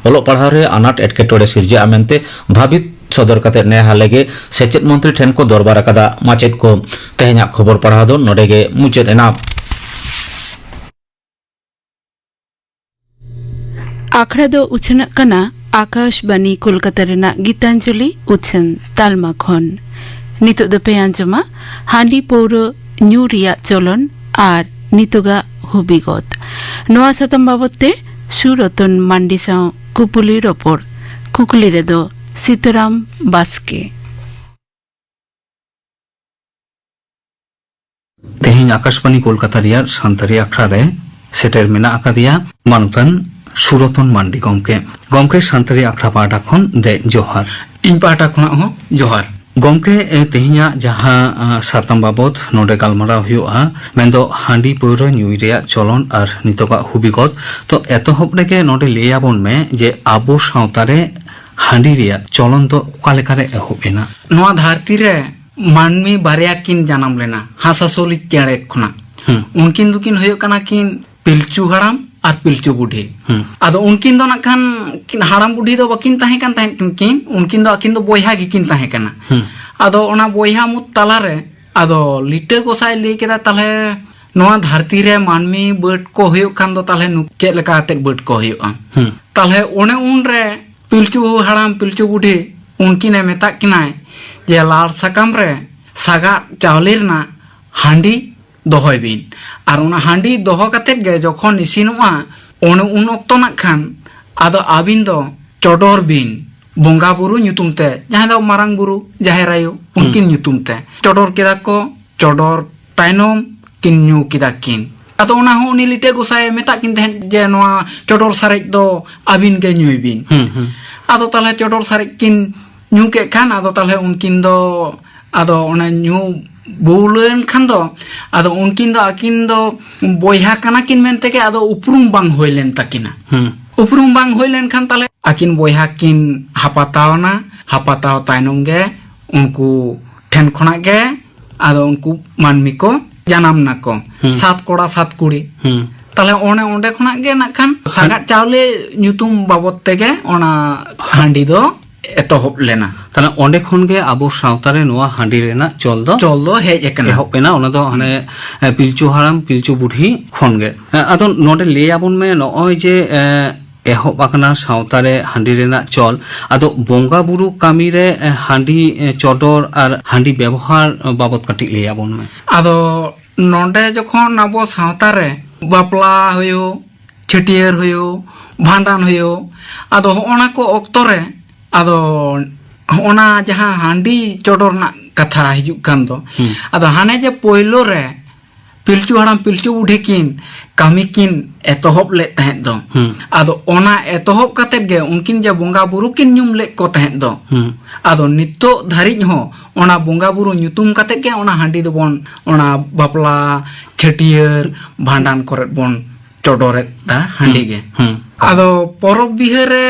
ᱚᱞᱚᱜ ᱯᱟᱲᱦᱟᱣ ᱨᱮ ᱟᱱᱟᱴ ᱮᱴᱠᱮᱴᱚᱬᱮ ᱥᱤᱨᱡᱟᱹᱜᱼᱟ ᱢᱮᱱᱛᱮ ᱵᱷᱟᱹᱵᱤᱛ ᱥᱚᱫᱚᱨ ᱠᱟᱛᱮ ᱱᱮ ᱦᱟᱞᱮ ᱜᱮ ᱥᱮᱪᱮᱫ ᱢᱚᱱᱛᱨᱤ ᱴᱷᱮᱱ ᱠᱚ ᱫᱚᱨᱵᱟᱨ ᱟᱠᱟᱫᱟ ᱢᱟᱪᱮᱫ ᱠᱚ᱾ ᱛᱮᱦᱮᱧᱟᱜ ᱠᱷᱚᱵᱚᱨ ᱯᱟᱲᱦᱟᱣ ᱫᱚ ᱱᱚᱰᱮ ᱜᱮ ᱢᱩᱪᱟᱹᱫ ᱮᱱᱟ᱾ ᱟᱠᱷᱲᱟ ᱫᱚ ᱩᱪᱷᱟᱹᱱᱚᱜ ᱠᱟᱱᱟ ᱟᱠᱟᱥᱵᱟᱱᱤ ᱠᱳᱞᱠᱟᱛᱟ ᱨᱮᱱᱟᱜ ᱜᱤᱛᱟᱧᱡᱚᱞᱤ ᱩᱪᱷᱟᱹᱱ ᱛᱟᱞᱢᱟ ᱠᱷᱚᱱ᱾ ᱱᱤᱛᱚᱜ ᱫᱚᱯᱮ ᱟᱸᱡᱚᱢᱟ ᱦᱟᱺᱰᱤ ᱯᱟᱹᱣᱨᱟᱹ ᱧᱩ ᱨᱮᱭᱟᱜ ᱪᱚᱞᱚᱱ ᱟᱨ ᱱᱤᱛᱚᱜᱟᱜ ᱦᱩᱵᱤᱜᱚᱛ᱾ ᱱᱚᱣᱟ ᱥᱟᱛᱟᱢ ᱵᱟᱵᱚᱛ ᱛᱮ ᱥᱩᱨᱚᱛᱚᱱ ᱢᱟᱱᱰᱤ ᱥᱟᱶ ᱠᱩᱯᱩᱞᱤ ᱨᱚᱯᱚᱲ᱾ ᱠᱩᱠᱞᱤ ᱨᱮᱫᱚ ᱥᱤᱛᱟᱹᱨᱟᱢ ᱵᱟᱥᱠᱮ᱾ ᱛᱮᱦᱮᱧ ᱟᱠᱟᱥᱵᱟᱱᱤ ᱠᱳᱞᱠᱟᱛᱟ ᱨᱮᱭᱟᱜ ᱥᱟᱱᱛᱟᱲᱤ ᱟᱠᱷᱲᱟ ᱨᱮ ᱥᱮᱴᱮᱨ ᱢᱮᱱᱟᱜ ᱟᱠᱟᱫᱮᱭᱟ ᱢᱟᱱᱚᱛᱟᱱ ᱥᱩᱨᱚᱛᱚᱱ ᱢᱟᱱᱰᱤ ᱜᱚᱢᱠᱮ᱾ ᱜᱚᱢᱠᱮ, ᱥᱟᱱᱛᱟᱲᱤ ᱟᱠᱷᱲᱟ ᱯᱟᱦᱴᱟ ᱠᱷᱚᱱ ᱫᱮᱡ ᱡᱚᱦᱟᱨ᱾ ᱤᱧ ᱯᱟᱦᱴᱟ ᱠᱷᱚᱱᱟᱜ ᱦᱚᱸ ᱡᱚᱦᱟᱨ᱾ ᱜᱚᱢᱠᱮ, ᱮ, ᱛᱮᱦᱮᱧᱟᱜ ᱡᱟᱦᱟᱸ, ᱟ, ᱥᱟᱛᱟᱢ ᱵᱟᱵᱚᱛ ᱱᱚᱰᱮ ᱜᱟᱞᱢᱟᱨᱟᱣ ᱦᱩᱭᱩᱜᱼᱟ, ᱢᱮᱱᱫᱚ ᱦᱟᱺᱰᱤ ᱯᱟᱹᱣᱨᱟᱹ ᱧᱩᱭ ᱨᱮᱭᱟᱜ ᱪᱚᱞᱚᱱ ᱟᱨ ᱱᱤᱛᱚᱜᱟᱜ ᱦᱩᱵᱤᱜᱚᱛ᱾ ᱛᱚ, ᱮᱛᱚᱦᱚᱵ ᱨᱮᱜᱮ ᱱᱚᱰᱮ ᱞᱟᱹᱭ ᱟᱵᱚᱱ ᱢᱮ ᱡᱮ ᱟᱵᱚ ᱥᱟᱶᱛᱟ ᱨᱮ ᱦᱟᱺᱰᱤ ᱨᱮᱭᱟᱜ ᱪᱚᱞᱚᱱ ᱫᱚ ᱚᱠᱟ ᱞᱮᱠᱟᱨᱮ ᱮᱦᱚᱵ ᱮᱱᱟ? ᱱᱚᱣᱟ ᱫᱷᱟᱹᱨᱛᱤ ᱨᱮ ᱢᱟᱹᱱᱢᱤ ᱵᱟᱨᱭᱟ ᱠᱤᱱ ᱡᱟᱱᱟᱢ ᱞᱮᱱᱟ, ᱦᱟᱸᱥᱼᱦᱟᱸᱥᱚᱞᱤ ᱪᱮᱬᱮ ᱠᱷᱚᱱᱟᱜ᱾ ᱦᱩᱸ᱾ ᱩᱱᱠᱤᱱ ᱫᱚᱠᱤᱱ ᱦᱩᱭᱩᱜ ᱠᱟᱱᱟ ᱠᱤᱱ ᱯᱤᱞᱪᱩ ᱦᱟᱲᱟᱢ ᱟᱨ ᱯᱤᱞᱪᱩ ᱵᱩᱰᱷᱤ᱾ ᱦᱩᱸ᱾ ᱟᱫᱚ ᱩᱱᱠᱤᱱ ᱫᱚ ᱱᱟᱜ ᱠᱷᱟᱱ ᱠᱤᱱ ᱦᱟᱲᱟᱢ ᱵᱩᱰᱷᱤ ᱫᱚ ᱵᱟᱹᱠᱤᱱ ᱛᱟᱦᱮᱸ ᱠᱟᱱ ᱛᱟᱦᱮᱸᱫ ᱠᱤᱱ, ᱩᱱᱠᱤᱱ ᱫᱚ ᱟᱹᱠᱤᱱ ᱫᱚ ᱵᱚᱭᱦᱟ ᱜᱮᱠᱤᱱ ᱛᱟᱦᱮᱸ ᱠᱟᱱᱟ᱾ ᱦᱩᱸ᱾ ᱟᱫᱚ ᱚᱱᱟ ᱵᱚᱭᱦᱟ ᱢᱩᱫᱽ ᱛᱟᱞᱟᱨᱮ ᱟᱫᱚ ᱞᱤᱴᱟᱹ ᱜᱚᱸᱥᱟᱭ ᱞᱟᱹᱭ ᱠᱮᱫᱟ, ᱛᱟᱦᱞᱮ ᱱᱚᱣᱟ ᱫᱷᱟᱹᱨᱛᱤ ᱨᱮ ᱢᱟᱹᱱᱢᱤ ᱵᱟᱹᱰ ᱠᱚ ᱦᱩᱭᱩᱜ ᱠᱷᱟᱱ ᱫᱚ ᱛᱟᱦᱞᱮ ᱱᱩᱠᱩ ᱪᱮᱫ ᱞᱮᱠᱟ ᱠᱟᱛᱮᱫ ᱵᱟᱹᱰ ᱠᱚ ᱦᱩᱭᱩᱜᱼᱟ? ᱦᱩᱸ᱾ ᱛᱟᱦᱞᱮ ᱚᱱᱮ ᱩᱱᱨᱮ ᱯᱤᱞᱪᱩ ᱦᱟᱲᱟᱢ ᱯᱤᱞᱪᱩ ᱵᱩᱰᱷᱤ ᱩᱱᱠᱤᱱᱮ ᱢᱮᱛᱟᱜ ᱠᱤᱱᱟᱭ ᱡᱮ ᱞᱟᱲ ᱥᱟᱠᱟᱢ ᱨᱮ ᱥᱟᱜᱟᱫ ᱪᱟᱣᱞᱮ ᱨᱮᱱᱟᱜ ᱦᱟᱺᱰᱤ ᱫᱚᱦᱚᱭ ᱵᱤᱱ᱾ ᱟᱨ ᱚᱱᱟ ᱦᱟᱺᱰᱤ ᱫᱚᱦᱚ ᱠᱟᱛᱮᱫ ᱜᱮ ᱡᱚᱠᱷᱚᱱ ᱤᱥᱤᱱᱚᱜᱼᱟ, ᱚᱱᱮ ᱩᱱ ᱚᱠᱛᱚ ᱱᱟᱜ ᱠᱷᱟᱱ ᱟᱫᱚ ᱟᱹᱵᱤᱱ ᱫᱚ ᱪᱚᱰᱚᱨ ᱵᱤᱱ ᱵᱚᱸᱜᱟ ᱵᱩᱨᱩ ᱧᱩᱛᱩᱢ ᱛᱮ, ᱡᱟᱦᱟᱸᱭ ᱫᱚ ᱢᱟᱨᱟᱝ ᱵᱩᱨᱩ, ᱡᱟᱦᱮᱨ ᱟᱭᱳ, ᱩᱱᱠᱤᱱ ᱦᱩᱸ᱾ ᱧᱩᱛᱩᱢ ᱛᱮ ᱪᱚᱰᱚᱨ ᱠᱮᱫᱟ ᱠᱚ᱾ ᱪᱚᱰᱚᱨ ᱛᱟᱭᱱᱚᱢ ᱠᱤᱱ ᱧᱩ ᱠᱮᱫᱟ ᱠᱤᱱ᱾ ᱟᱫᱚ ᱚᱱᱟ ᱦᱚᱸ ᱩᱱᱤ ᱞᱤᱴᱟᱹ ᱜᱚᱸᱥᱟᱭᱮ ᱢᱮᱛᱟᱜ ᱠᱤᱱ ᱛᱟᱦᱮᱸᱫ ᱡᱮ ᱱᱚᱣᱟ ᱪᱚᱰᱚᱨ ᱥᱟᱨᱮᱡ ᱫᱚ ᱟᱹᱵᱤᱱ ᱜᱮ ᱧᱩᱭ ᱵᱤᱱ᱾ ᱦᱩᱸ, ᱦᱩᱸ᱾ ᱟᱫᱚ ᱛᱟᱦᱞᱮ ᱪᱚᱰᱚᱨ ᱥᱟᱨᱮᱡ ᱠᱤᱱ ᱧᱩ ᱠᱮᱫ ᱠᱷᱟᱱ, ᱟᱫᱚ ᱛᱟᱦᱞᱮ ᱩᱱᱠᱤᱱ ᱫᱚ ᱟᱫᱚ ᱚᱱᱮ ᱧᱩ ᱵᱩᱞ ᱮᱱ ᱠᱷᱟᱱ ᱫᱚ, ᱟᱫᱚ ᱩᱱᱠᱤᱱ ᱫᱚ, ᱟᱹᱠᱤᱱ ᱫᱚ ᱵᱚᱭᱦᱟ ᱠᱟᱱᱟ ᱠᱤᱱ ᱢᱮᱱᱛᱮ ᱜᱮ ᱟᱫᱚ ᱩᱯᱨᱩᱢ ᱵᱟᱝ ᱦᱩᱭ ᱞᱮᱱ ᱛᱟᱹᱠᱤᱱᱟ᱾ ᱦᱩᱸ᱾ ᱩᱯᱨᱩᱢ ᱵᱟᱝ ᱦᱩᱭ ᱞᱮᱱ ᱠᱷᱟᱱ ᱛᱟᱦᱞᱮ ᱟᱹᱠᱤᱱ ᱵᱚᱭᱦᱟ ᱠᱤᱱ ᱦᱟᱯᱟᱛᱟᱣ ᱮᱱᱟ᱾ ᱦᱟᱯᱟᱛᱟᱣ ᱛᱟᱭᱱᱚᱢ ᱜᱮ ᱩᱱᱠᱩ ᱴᱷᱮᱱ ᱠᱷᱚᱱᱟᱜ ᱜᱮ ᱟᱫᱚ ᱩᱱᱠᱩ ᱢᱟᱹᱱᱢᱤ ᱠᱚ ᱡᱟᱱᱟᱢ ᱱᱟᱠᱚ᱾ ᱦᱩᱸ᱾ ᱥᱟᱛ ᱠᱚᱲᱟ ᱥᱟᱛ ᱠᱩᱲᱤ᱾ ᱦᱩᱸ᱾ ᱛᱟᱦᱞᱮ ᱚᱱᱮ ᱚᱸᱰᱮ ᱠᱷᱚᱱᱟᱜ ᱜᱮ ᱱᱟᱜ ᱠᱷᱟᱱ ᱥᱟᱜᱟᱫ ᱪᱟᱣᱞᱮ ᱧᱩᱛᱩᱢ ᱵᱟᱵᱚᱫ ᱛᱮᱜᱮ ᱚᱱᱟ ᱦᱟᱺᱰᱤ ᱫᱚ ᱮᱛᱚᱦᱚᱵ ᱞᱮᱱᱟ᱾ ᱛᱟᱦᱞᱮ ᱚᱸᱰᱮ ᱠᱷᱚᱱ ᱜᱮ ᱟᱵᱚ ᱥᱟᱶᱛᱟ ᱨᱮ ᱱᱚᱣᱟ ᱦᱟᱺᱰᱤ ᱨᱮᱱᱟᱜ ᱪᱚᱞ ᱫᱚ ᱪᱚᱞ ᱫᱚ ᱦᱮᱡ ᱟᱠᱟᱱᱟ᱾ ᱮᱦᱚᱵ ᱮᱱᱟ, ᱚᱱᱟ ᱫᱚ ᱦᱟᱱᱮ, ᱮ, ᱯᱤᱞᱪᱩ ᱦᱟᱲᱟᱢ ᱯᱤᱞᱪᱩ ᱵᱩᱰᱷᱤ ᱠᱷᱚᱱ ᱜᱮ᱾ ᱮ, ᱟᱫᱚ ᱱᱚᱰᱮ ᱞᱟᱹᱭ ᱟᱵᱚᱱ ᱢᱮ, ᱱᱚᱜᱼᱚᱭ ᱡᱮ, ᱮ, ᱮᱦᱚᱵ ᱟᱠᱟᱱᱟ ᱥᱟᱶᱛᱟ ᱨᱮ ᱦᱟᱺᱰᱤ ᱨᱮᱱᱟᱜ ᱪᱚᱞ, ᱟᱫᱚ ᱵᱚᱸᱜᱟ ᱵᱩᱨᱩ ᱠᱟᱹᱢᱤ ᱨᱮ, ᱮ, ᱦᱟᱺᱰᱤ, ᱮ, ᱪᱚᱰᱚᱨ ᱟᱨ ᱦᱟᱺᱰᱤ ᱵᱮᱵᱚᱦᱟᱨ ᱵᱟᱵᱚᱫ ᱠᱟᱹᱴᱤᱡ ᱞᱟᱹᱭ ᱟᱵᱚᱱ ᱢᱮ᱾ ᱟᱫᱚ ᱱᱚᱰᱮ ᱡᱚᱠᱷᱚᱱ ᱟᱵᱚ ᱥᱟᱶᱛᱟ ᱨᱮ ᱵᱟᱯᱞᱟ ᱦᱩᱭᱩᱜ, ᱪᱷᱟᱹᱴᱭᱟᱹᱨ ᱦᱩᱭᱩᱜ, ᱵᱷᱟᱸᱰᱟᱱ ᱦᱩᱭᱩᱜ, ᱟᱫᱚ ᱦᱚᱸᱜᱼᱚ ᱱᱟ ᱠᱚ ᱚᱠᱛᱚ ᱨᱮ ᱟᱫᱚ ᱦᱚᱸᱜᱼᱚ ᱱᱟ ᱡᱟᱦᱟᱸ ᱦᱟᱺᱰᱤ ᱪᱚᱰᱚᱨ ᱨᱮᱱᱟᱜ ᱠᱟᱛᱷᱟ ᱦᱤᱡᱩᱜ ᱠᱟᱱ ᱫᱚ, ᱦᱩᱸ᱾ ᱟᱫᱚ ᱦᱟᱱᱮ ᱡᱮ ᱯᱳᱭᱞᱳ ᱨᱮ ᱯᱤᱞᱪᱩ ᱦᱟᱲᱟᱢ ᱯᱤᱞᱪᱩ ᱵᱩᱰᱷᱤ ᱠᱤᱱ ᱠᱟᱹᱢᱤ ᱠᱤᱱ ᱮᱛᱚᱦᱚᱵ ᱞᱮᱫ ᱛᱟᱦᱮᱸᱫ ᱫᱚ, ᱦᱩᱸ᱾ ᱟᱫᱚ ᱚᱱᱟ ᱮᱛᱚᱦᱚᱵ ᱠᱟᱛᱮᱫ ᱜᱮ ᱩᱱᱠᱤᱱ ᱡᱮ ᱵᱚᱸᱜᱟ ᱵᱩᱨᱩ ᱠᱤᱱ ᱧᱩᱢ ᱞᱮᱫ ᱠᱚ ᱛᱟᱦᱮᱸᱫ ᱫᱚ, ᱦᱩᱸ᱾ ᱟᱫᱚ ᱱᱤᱛᱚᱜ ᱫᱷᱟᱹᱨᱤᱡ ᱦᱚᱸ ᱚᱱᱟ ᱵᱚᱸᱜᱟ ᱵᱩᱨᱩ ᱧᱩᱛᱩᱢ ᱠᱟᱛᱮᱫ ᱜᱮ ᱚᱱᱟ ᱦᱟᱺᱰᱤ ᱫᱚᱵᱚᱱ, ᱚᱱᱟ ᱵᱟᱯᱞᱟ, ᱪᱷᱟᱹᱴᱭᱟᱹᱨ, ᱵᱷᱟᱸᱰᱟᱱ ᱠᱚᱨᱮᱫ ᱵᱚᱱ ᱪᱚᱰᱚᱨᱮᱫ ᱫᱟ ᱦᱟᱺᱰᱤ ᱦᱩᱸ, ᱜᱮ᱾ ᱦᱩᱸ᱾ ᱟᱫᱚ ᱯᱚᱨᱚᱵᱽ ᱵᱤᱦᱟᱹ ᱨᱮ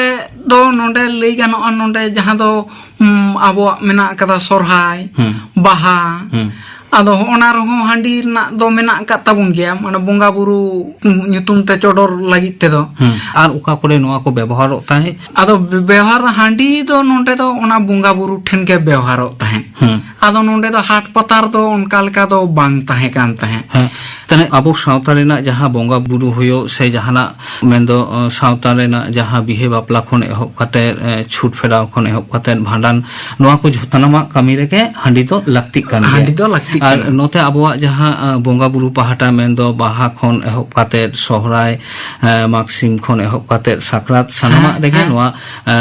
ᱫᱚ ᱱᱚᱰᱮ ᱞᱟᱹᱭ ᱜᱟᱱᱚᱜᱼᱟ, ᱱᱚᱰᱮ ᱡᱟᱦᱟᱸ ᱫᱚ, ᱩᱢ, ᱟᱵᱚᱣᱟᱜ ᱢᱮᱱᱟᱜ ᱟᱠᱟᱫᱟ ᱥᱚᱨᱦᱟᱭ, ᱦᱩᱸ᱾ ᱵᱟᱦᱟ, ᱦᱩᱸ᱾ ᱟᱫᱚ ᱦᱚᱸᱜᱼᱚ ᱱᱟ ᱨᱮᱦᱚᱸ ᱦᱟᱺᱰᱤ ᱨᱮᱱᱟᱜ ᱫᱚ ᱢᱮᱱᱟᱜ ᱟᱠᱟᱫ ᱛᱟᱵᱚᱱ ᱜᱮᱭᱟ, ᱢᱟᱱᱮ ᱵᱚᱸᱜᱟ ᱵᱩᱨᱩ ᱧᱩᱛᱩᱢ ᱛᱮ ᱪᱚᱰᱚᱨ ᱞᱟᱹᱜᱤᱫ ᱛᱮᱫᱚ᱾ ᱦᱩᱸ᱾ ᱟᱨ ᱚᱠᱟ ᱠᱚᱨᱮ ᱱᱚᱣᱟ ᱠᱚ ᱵᱮᱵᱚᱦᱟᱨᱚᱜ ᱛᱟᱦᱮᱸᱫ? ᱟᱫᱚ ᱵᱮ-, ᱵᱮᱣᱦᱟᱨ ᱦᱟᱺᱰᱤ ᱫᱚ ᱱᱚᱰᱮ ᱫᱚ ᱚᱱᱟ ᱵᱚᱸᱜᱟ ᱵᱩᱨᱩ ᱴᱷᱮᱱ ᱜᱮ ᱵᱮᱣᱦᱟᱨᱚᱜ ᱛᱟᱦᱮᱸᱫ᱾ ᱦᱩᱸ᱾ ᱟᱫᱚ ᱱᱚᱰᱮ ᱫᱚ ᱦᱟᱴ ᱯᱟᱛᱟᱨ ᱫᱚ ᱚᱱᱠᱟ ᱞᱮᱠᱟ ᱫᱚ ᱵᱟᱝ ᱛᱟᱦᱮᱸ ᱠᱟᱱ ᱛᱟᱦᱮᱸᱫ᱾ ᱦᱮᱸ, ᱛᱟᱦᱞᱮ ᱟᱵᱚ ᱥᱟᱶᱛᱟ ᱨᱮᱱᱟᱜ ᱡᱟᱦᱟᱸ ᱵᱚᱸᱜᱟ ᱵᱩᱨᱩ ᱦᱩᱭᱩᱜ ᱥᱮ ᱡᱟᱦᱟᱱᱟᱜ ᱢᱮᱱᱫᱚ, ᱚ, ᱥᱟᱶᱛᱟ ᱨᱮᱱᱟᱜ ᱡᱟᱦᱟᱸ ᱵᱤᱦᱟᱹ ᱵᱟᱯᱞᱟ ᱠᱷᱚᱱ ᱮᱦᱚᱵ ᱠᱟᱛᱮ, ᱮ, ᱪᱷᱩᱛ ᱯᱷᱮᱨᱟᱣ ᱠᱷᱚᱱ ᱮᱦᱚᱵ ᱠᱟᱛᱮ ᱵᱷᱟᱸᱰᱟᱱ, ᱱᱚᱣᱟ ᱠᱚ ᱡᱷᱚ-, ᱥᱟᱱᱟᱢᱟᱜ ᱠᱟᱹᱢᱤ ᱨᱮᱜᱮ ᱦᱟᱺᱰᱤ ᱫᱚ ᱞᱟᱹᱠᱛᱤᱜ ᱠᱟᱱ ᱜᱮᱭᱟ᱾ ᱦᱟᱺᱰᱤ ᱫᱚ ᱞᱟᱹᱠᱛᱤᱜ ᱟᱨ ᱠᱟᱱᱟ᱾ ᱱᱚᱛᱮ ᱟᱵᱚᱣᱟᱜ ᱡᱟᱦᱟᱸ, ᱟ, ᱵᱚᱸᱜᱟ ᱵᱩᱨᱩ ᱯᱟᱦᱴᱟ ᱢᱮᱱᱫᱚ ᱵᱟᱦᱟ ᱠᱷᱚᱱ ᱮᱦᱚᱵ ᱠᱟᱛᱮ ᱥᱚᱦᱨᱟᱭ, ᱮ, ᱢᱟᱜᱽ ᱥᱤᱢ ᱠᱷᱚᱱ ᱮᱦᱚᱵ ᱠᱟᱛᱮ ᱥᱟᱠᱨᱟᱛ, ᱥᱟᱱᱟᱢᱟᱜ ᱦᱮᱸ, ᱨᱮᱜᱮ ᱦᱮᱸ᱾ ᱱᱚᱣᱟ, ᱮ,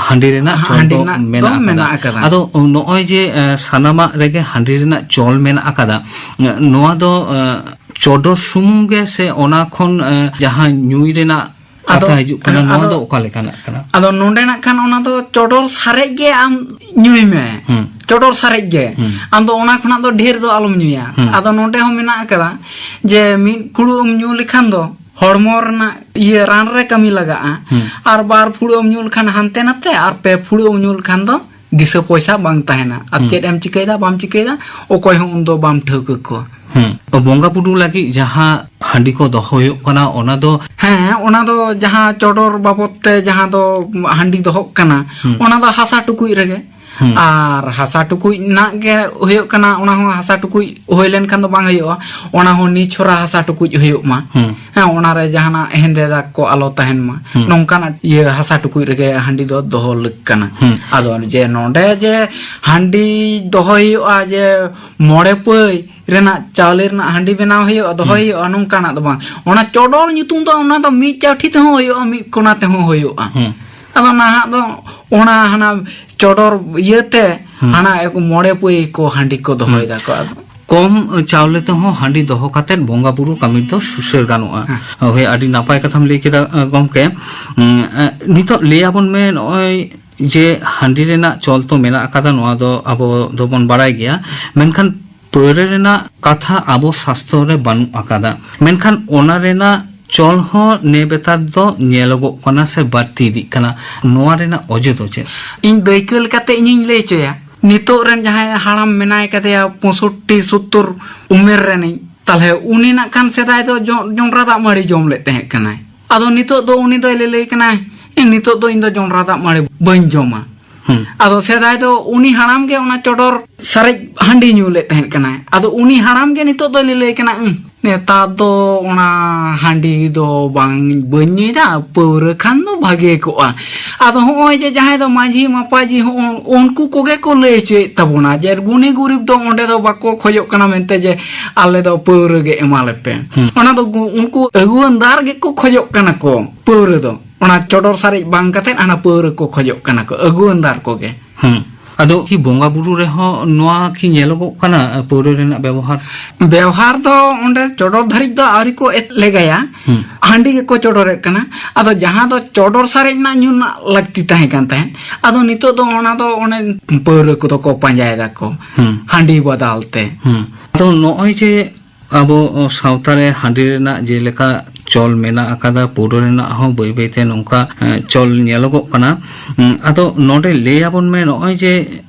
ᱦᱟᱺᱰᱤ ᱨᱮᱱᱟᱜ ᱪᱚᱞ ᱦᱟᱺᱰᱤ ᱫᱚ ᱨᱮᱱᱟᱜ ᱢᱮᱱᱟᱜ ᱫᱚ ᱟᱠᱟᱫᱟ᱾ ᱢᱮᱱᱟᱜ ᱟᱠᱟᱫᱟ᱾ ᱟᱫᱚ ᱱᱚᱜᱼᱚᱭ ᱡᱮ, ᱮ, ᱥᱟᱱᱟᱢᱟᱜ ᱨᱮᱜᱮ ᱦᱟᱺᱰᱤ ᱨᱮᱱᱟᱜ ᱪᱚᱞ ᱢᱮᱱᱟᱜ ᱟᱠᱟᱫᱟ, ᱮ, ᱱᱚᱣᱟ ᱫᱚ, ᱮ, ᱪᱚᱰᱚᱨ ᱥᱩᱢᱩᱝ ᱜᱮ ᱥᱮ ᱚᱱᱟ ᱠᱷᱚᱱ, ᱮ, ᱡᱟᱦᱟᱸ ᱧᱩᱭ ᱨᱮᱱᱟᱜ ᱟᱫᱚ, ᱠᱟᱛᱷᱟ ᱦᱤᱡᱩᱜ ᱠᱟᱱᱟ, ᱱᱚᱣᱟ ᱟᱫᱚ, ᱫᱚ ᱚᱠᱟ ᱞᱮᱠᱟᱱᱟᱜ ᱠᱟᱱᱟ? ᱟᱫᱚ ᱱᱚᱰᱮ ᱱᱟᱜ ᱠᱷᱟᱱ ᱚᱱᱟ ᱫᱚ ᱪᱚᱰᱚᱨ ᱥᱟᱨᱮᱡ ᱜᱮ ᱟᱢ ᱧᱩᱭ ᱢᱮ᱾ ᱦᱩᱸ᱾ ᱪᱚᱰᱚᱨ ᱥᱟᱨᱮᱡ ᱜᱮ᱾ ᱦᱩᱸ᱾ ᱟᱢ ᱫᱚ ᱚᱱᱟ ᱠᱷᱚᱱᱟᱜ ᱫᱚ ᱰᱷᱮᱨ ᱫᱚ ᱟᱞᱚᱢ ᱧᱩᱭᱟ᱾ ᱦᱩᱸ᱾ ᱟᱫᱚ ᱱᱚᱰᱮ ᱦᱚᱸ ᱢᱮᱱᱟᱜ ᱟᱠᱟᱫᱟ ᱡᱮ ᱢᱤᱫ ᱯᱷᱩᱲᱩᱜ ᱮᱢ ᱧᱩ ᱞᱮᱠᱷᱟᱱ ᱫᱚ ᱦᱚᱲᱢᱚ ᱨᱮᱱᱟᱜ ᱤᱭᱟᱹ ᱨᱟᱱ ᱨᱮ ᱠᱟᱹᱢᱤ ᱞᱟᱜᱟᱜᱼᱟ᱾ ᱦᱩᱸ᱾ ᱟᱨ ᱵᱟᱨ ᱯᱷᱩᱲᱩᱜ ᱮᱢ ᱧᱩ ᱞᱮᱠᱷᱟᱱ ᱦᱟᱱᱛᱮ ᱱᱟᱛᱮ, ᱟᱨ ᱯᱮ ᱯᱷᱩᱲᱩᱜ ᱮᱢ ᱧᱩ ᱞᱮᱠᱷᱟᱱ ᱫᱚ ᱫᱤᱥᱟᱹ ᱯᱚᱭᱥᱟ ᱵᱟᱝ ᱛᱟᱦᱮᱱᱟ᱾ ᱟᱨ ᱦᱩᱸ᱾ ᱪᱮᱫ ᱮᱢ ᱪᱤᱠᱟᱹᱭᱮᱫᱟ ᱵᱟᱢ ᱪᱤᱠᱟᱹᱭᱮᱫᱟ, ᱚᱠᱚᱭ ᱦᱚᱸ ᱩᱱᱫᱚ ᱵᱟᱢ ᱴᱷᱟᱹᱣᱠᱟᱹ ᱠᱚᱣᱟ᱾ ᱦᱩᱸ᱾ ᱵᱚᱸᱜᱟ ᱵᱩᱨᱩ ᱞᱟᱹᱜᱤᱫ ᱡᱟᱦᱟᱸ ᱦᱟᱺᱰᱤ ᱠᱚ ᱫᱚᱦᱚ ᱦᱩᱭᱩᱜ ᱠᱟᱱᱟ, ᱚᱱᱟ ᱫᱚ? ᱦᱮᱸ, ᱚᱱᱟ ᱫᱚ ᱡᱟᱦᱟᱸ ᱪᱚᱰᱚᱨ ᱵᱟᱵᱚᱫ ᱛᱮ ᱡᱟᱦᱟᱸ ᱫᱚ ᱦᱟᱺᱰᱤ ᱫᱚᱦᱚᱜ ᱠᱟᱱᱟ, ᱦᱩᱸ᱾ ᱚᱱᱟ ᱫᱚ ᱦᱟᱥᱟ ᱴᱩᱠᱩᱡ ᱨᱮᱜᱮ᱾ ᱦᱩᱸ᱾ ᱟᱨ ᱦᱟᱥᱟ ᱴᱩᱠᱩᱡ ᱨᱮᱱᱟᱜ ᱜᱮ ᱦᱩᱭᱩᱜ ᱠᱟᱱᱟ, ᱚᱱᱟ ᱦᱚᱸ ᱦᱟᱥᱟ ᱴᱩᱠᱩᱡ ᱦᱩᱭ ᱞᱮᱱᱠᱷᱟᱱ ᱫᱚ ᱵᱟᱝ ᱦᱩᱭᱩᱜᱼᱟ, ᱚᱱᱟ ᱦᱚᱸ ᱱᱤᱪᱷᱚᱨᱟ ᱦᱟᱥᱟ ᱴᱩᱠᱩᱡ ᱦᱩᱭᱩᱜ ᱢᱟ᱾ ᱦᱩᱸ᱾ ᱦᱮᱸ, ᱚᱱᱟᱨᱮ ᱡᱟᱦᱟᱱᱟᱜ ᱦᱮᱸᱫᱮ ᱫᱟᱜᱽ ᱠᱚ ᱟᱞᱚ ᱛᱟᱦᱮᱱ ᱢᱟ, ᱦᱩᱸ᱾ ᱱᱚᱝᱠᱟᱱᱟᱜ ᱤᱭᱟᱹ ᱦᱟᱥᱟ ᱴᱩᱠᱩᱡ ᱨᱮᱜᱮ ᱦᱟᱺᱰᱤ ᱫᱚ ᱫᱚᱦᱚ ᱞᱟᱹᱠ ᱠᱟᱱᱟ᱾ ᱦᱩᱸ᱾ ᱟᱫᱚ ᱡᱮ ᱱᱚᱰᱮ ᱡᱮ ᱦᱟᱺᱰᱤ ᱫᱚᱦᱚᱭ ᱦᱩᱭᱩᱜᱼᱟ, ᱡᱮ ᱢᱚᱬᱮ ᱯᱟᱹᱭ ᱨᱮᱱᱟᱜ ᱪᱟᱣᱞᱮ ᱨᱮᱱᱟᱜ ᱦᱟᱺᱰᱤ ᱵᱮᱱᱟᱣ ᱦᱩᱭᱩᱜᱼᱟ, ᱫᱚᱦᱚᱭ ᱦᱩᱸ᱾ ᱦᱩᱭᱩᱜᱼᱟ, ᱱᱚᱝᱠᱟᱱᱟᱜ ᱫᱚ ᱵᱟᱝ᱾ ᱚᱱᱟ ᱪᱚᱰᱚᱨ ᱧᱩᱛᱩᱢ ᱫᱚ ᱚᱱᱟ ᱫᱚ ᱢᱤᱫ ᱪᱟᱹᱴᱷᱤ ᱛᱮᱦᱚᱸ ᱦᱩᱭᱩᱜᱼᱟ, ᱢᱤᱫ ᱠᱚᱱᱟ ᱛᱮᱦᱚᱸ ᱦᱩᱭᱩᱜᱼᱟ᱾ ᱦᱩᱸ᱾ ᱟᱫᱚ ᱱᱟᱦᱟᱜ ᱫᱚ ᱚᱱᱟ ᱦᱟᱱᱟ ᱪᱚᱰᱚᱨ ᱤᱭᱟᱹᱛᱮ ᱦᱩᱸ᱾ ᱦᱟᱱᱟ ᱮᱠ ᱢᱚᱬᱮ ᱯᱟᱹᱭ ᱠᱚ ᱦᱟᱺᱰᱤ ᱠᱚ ᱫᱚᱦᱚᱭ ᱦᱩᱸ᱾ ᱫᱟᱠᱚ᱾ ᱟᱫᱚ ᱠᱚᱢ ᱪᱟᱣᱞᱮ ᱛᱮᱦᱚᱸ ᱦᱟᱺᱰᱤ ᱫᱚᱦᱚ ᱠᱟᱛᱮᱫ ᱵᱚᱸᱜᱟ ᱵᱩᱨᱩ ᱠᱟᱹᱢᱤ ᱫᱚ ᱥᱩᱥᱟᱹᱨ ᱜᱟᱱᱚᱜᱼᱟ᱾ ᱦᱮᱸ᱾ ᱦᱳᱭ, ᱟᱹᱰᱤ ᱱᱟᱯᱟᱭ ᱠᱟᱛᱷᱟᱢ ᱞᱟᱹᱭ ᱠᱮᱫᱟ, ᱜᱚᱢᱠᱮ᱾ ᱩᱸ, ᱮ, ᱱᱤᱛᱚᱜ ᱞᱟᱹᱭ ᱟᱵᱚᱱ ᱢᱮ, ᱱᱚᱜᱼᱚᱭ ᱡᱮ ᱦᱟᱺᱰᱤ ᱨᱮᱱᱟᱜ ᱪᱚᱞ ᱛᱚ ᱢᱮᱱᱟᱜ ᱟᱠᱟᱫᱟ, ᱱᱚᱣᱟ ᱫᱚ ᱟᱵᱚ ᱫᱚᱵᱚᱱ ᱵᱟᱲᱟᱭ ᱜᱮᱭᱟ, ᱢᱮᱱᱠᱷᱟᱱ ᱯᱟᱹᱣᱨᱟᱹ ᱨᱮᱱᱟᱜ ᱠᱟᱛᱷᱟ ᱟᱵᱚ ᱥᱟᱥᱛᱚ ᱨᱮ ᱵᱟᱹᱱᱩᱜ ᱟᱠᱟᱫᱟ, ᱢᱮᱱᱠᱷᱟᱱ ᱚᱱᱟ ᱨᱮᱱᱟᱜ ᱪᱚᱞ ᱦᱚᱸ ᱱᱮ ᱵᱮᱛᱟᱨ ᱫᱚ ᱧᱮᱞᱚᱜᱚᱜ ᱠᱟᱱᱟ ᱥᱮ ᱵᱟᱹᱲᱛᱤ ᱤᱫᱤᱜ ᱠᱟᱱᱟ᱾ ᱱᱚᱣᱟ ᱨᱮᱱᱟᱜ ᱚᱡᱮ ᱫᱚ ᱪᱮᱫ? ᱤᱧ ᱫᱟᱹᱭᱠᱟᱹ ᱞᱮᱠᱟᱛᱮ ᱤᱧᱤᱧ ᱞᱟᱹᱭ ᱦᱚᱪᱚᱭᱟ, ᱱᱤᱛᱚᱜ ᱨᱮᱱ ᱡᱟᱦᱟᱸᱭ ᱦᱟᱲᱟᱢ ᱢᱮᱱᱟᱭ ᱠᱟᱫᱮᱭᱟ, ᱯᱚᱸᱭᱥᱚᱴᱴᱤ ᱥᱚᱛᱛᱚᱨ ᱩᱢᱮᱨ ᱨᱮᱱᱤᱡ, ᱛᱟᱦᱞᱮ ᱩᱱᱤ ᱱᱟᱜ ᱠᱷᱟᱱ ᱥᱮᱫᱟᱭ ᱫᱚ ᱡᱚ-, ᱡᱚᱱᱰᱨᱟ ᱫᱟᱜ ᱢᱟᱹᱲᱤ ᱡᱚᱢ ᱞᱮᱫ ᱛᱟᱦᱮᱸ ᱠᱟᱱᱟᱭ᱾ ᱟᱫᱚ ᱱᱤᱛᱚᱜ ᱫᱚ ᱩᱱᱤ ᱫᱚᱭ ᱞᱟᱹᱞᱟᱹᱭ ᱠᱟᱱᱟᱭ, "ᱮ, ᱱᱤᱛᱚᱜ ᱫᱚ ᱤᱧ ᱫᱚ ᱡᱚᱱᱰᱨᱟ ᱫᱟᱜ ᱢᱟᱹᱲᱤ ᱵᱟᱹᱧ ᱡᱚᱢᱟ᱾" ᱦᱩᱸ᱾ ᱟᱫᱚ ᱥᱮᱫᱟᱭ ᱫᱚ ᱩᱱᱤ ᱦᱟᱲᱟᱢ ᱜᱮ ᱚᱱᱟ ᱪᱚᱰᱚᱨ ᱥᱟᱨᱮᱡ ᱦᱟᱺᱰᱤ ᱧᱩ ᱞᱮᱫ ᱛᱟᱦᱮᱸᱫ ᱠᱟᱱᱟᱭ᱾ ᱟᱫᱚ ᱩᱱᱤ ᱦᱟᱲᱟᱢ ᱜᱮ ᱱᱤᱛᱚᱜ ᱫᱚᱭ ᱞᱟᱹᱞᱟᱹᱭ ᱠᱟᱱᱟ, "ᱩᱸ, ᱱᱮᱛᱟᱨ ᱫᱚ ᱚᱱᱟ ᱦᱟᱺᱰᱤ ᱫᱚ ᱵᱟᱝ, ᱵᱟᱹᱧ ᱧᱩᱭᱫᱟ, ᱯᱟᱹᱣᱨᱟᱹ ᱠᱷᱟᱱ ᱫᱚ ᱵᱷᱟᱜᱮ ᱠᱚᱜᱼᱟ᱾" ᱟᱫᱚ ᱦᱚᱸᱜᱼᱚᱭ ᱡᱮ ᱡᱟᱦᱟᱸᱭ ᱫᱚ ᱢᱟᱹᱡᱷᱤ ᱢᱟᱯᱟᱡᱷᱤ, ᱦᱚᱸᱜᱼᱚ ᱩᱱᱠᱩ ᱠᱚᱜᱮ ᱠᱚ ᱞᱟᱹᱭ ᱦᱚᱪᱚᱭᱮᱫ ᱛᱟᱵᱚᱱᱟ ᱡᱮ ᱜᱩᱱᱤ ᱜᱩᱨᱤᱵ ᱫᱚ ᱚᱸᱰᱮ ᱫᱚ ᱵᱟᱠᱚ ᱠᱷᱚᱡᱚᱜ ᱠᱟᱱᱟ ᱢᱮᱱᱛᱮ ᱡᱮ ᱟᱞᱮ ᱫᱚ ᱯᱟᱹᱣᱨᱟᱹ ᱜᱮ ᱮᱢᱟ ᱞᱮᱯᱮ᱾ ᱦᱩᱸ᱾ ᱚᱱᱟ ᱫᱚ ᱜᱩ-, ᱩᱱᱠᱩ ᱟᱹᱜᱩᱣᱟᱹᱱ ᱫᱟᱨ ᱜᱮᱠᱚ ᱠᱷᱚᱡᱚᱜ ᱠᱟᱱᱟ ᱠᱚ ᱯᱟᱹᱣᱨᱟᱹ ᱫᱚ᱾ ᱚᱱᱟ ᱪᱚᱰᱚᱨ ᱥᱟᱨᱮᱡ ᱵᱟᱝ ᱠᱟᱛᱮᱫ ᱦᱟᱱᱟ ᱯᱟᱹᱣᱨᱟᱹ ᱠᱚ ᱠᱷᱚᱡᱚᱜ ᱠᱟᱱᱟ ᱠᱚ, ᱟᱹᱜᱩᱣᱟᱹᱱ ᱫᱟᱨ ᱠᱚᱜᱮ᱾ ᱦᱩᱸ᱾ ᱟᱫᱚ ᱠᱤ ᱵᱚᱸᱜᱟ ᱵᱩᱨᱩ ᱨᱮᱦᱚᱸ ᱱᱚᱣᱟ ᱠᱤ ᱧᱮᱞᱚᱜᱚᱜ ᱠᱟᱱᱟ, ᱯᱟᱹᱣᱨᱟᱹ ᱨᱮᱱᱟᱜ ᱵᱮᱵᱚᱦᱟᱨ? ᱵᱮᱣᱦᱟᱨ ᱫᱚ ᱚᱸᱰᱮ ᱪᱚᱰᱚᱨ ᱫᱷᱟᱹᱨᱤᱡ ᱫᱚ ᱟᱹᱣᱨᱤ ᱠᱚ ᱮᱛ-, ᱞᱮᱜᱟᱭᱟ᱾ ᱦᱩᱸ᱾ ᱦᱟᱺᱰᱤ ᱜᱮᱠᱚ ᱪᱚᱰᱚᱨᱮᱫ ᱠᱟᱱᱟ᱾ ᱟᱫᱚ ᱡᱟᱦᱟᱸ ᱫᱚ ᱪᱚᱰᱚᱨ ᱥᱟᱨᱮᱡ ᱨᱮᱱᱟᱜ ᱧᱩ ᱨᱮᱱᱟᱜ ᱞᱟᱹᱠᱛᱤ ᱛᱟᱦᱮᱸ ᱠᱟᱱ ᱛᱟᱦᱮᱸᱫ, ᱟᱫᱚ ᱱᱤᱛᱚᱜ ᱫᱚ ᱚᱱᱟ ᱫᱚ ᱚᱱᱮ ᱯᱟᱹᱣᱨᱟᱹ ᱠᱚᱫᱚ ᱠᱚ ᱯᱟᱸᱡᱟᱭ ᱫᱟᱠᱚ, ᱦᱩᱸ᱾ ᱦᱟᱺᱰᱤ ᱵᱟᱫᱟᱞ ᱛᱮ᱾ ᱦᱩᱸ᱾ ᱟᱫᱚ ᱱᱚᱜᱼᱚᱭ ᱡᱮ ᱟᱵᱚ ᱥᱟᱶᱛᱟ ᱨᱮ ᱦᱟᱺᱰᱤ ᱨᱮᱱᱟᱜ ᱡᱮᱞᱮᱠᱟ ᱪᱚᱞ ᱢᱮᱱᱟᱜ ᱟᱠᱟᱫᱟ, ᱯᱟᱹᱣᱨᱟᱹ ᱨᱮᱱᱟᱜ ᱦᱚᱸ ᱵᱟᱹᱭ ᱵᱟᱹᱭᱛᱮ ᱱᱚᱝᱠᱟ, ᱮᱸ, ᱪᱚᱞ ᱧᱮᱞᱚᱜᱚᱜ ᱠᱟᱱᱟ᱾ ᱩᱸ, ᱟᱫᱚ ᱱᱚᱰᱮ ᱞᱟᱹᱭ ᱟᱵᱚᱱ ᱢᱮ, ᱱᱚᱜᱼᱚᱭ ᱡᱮ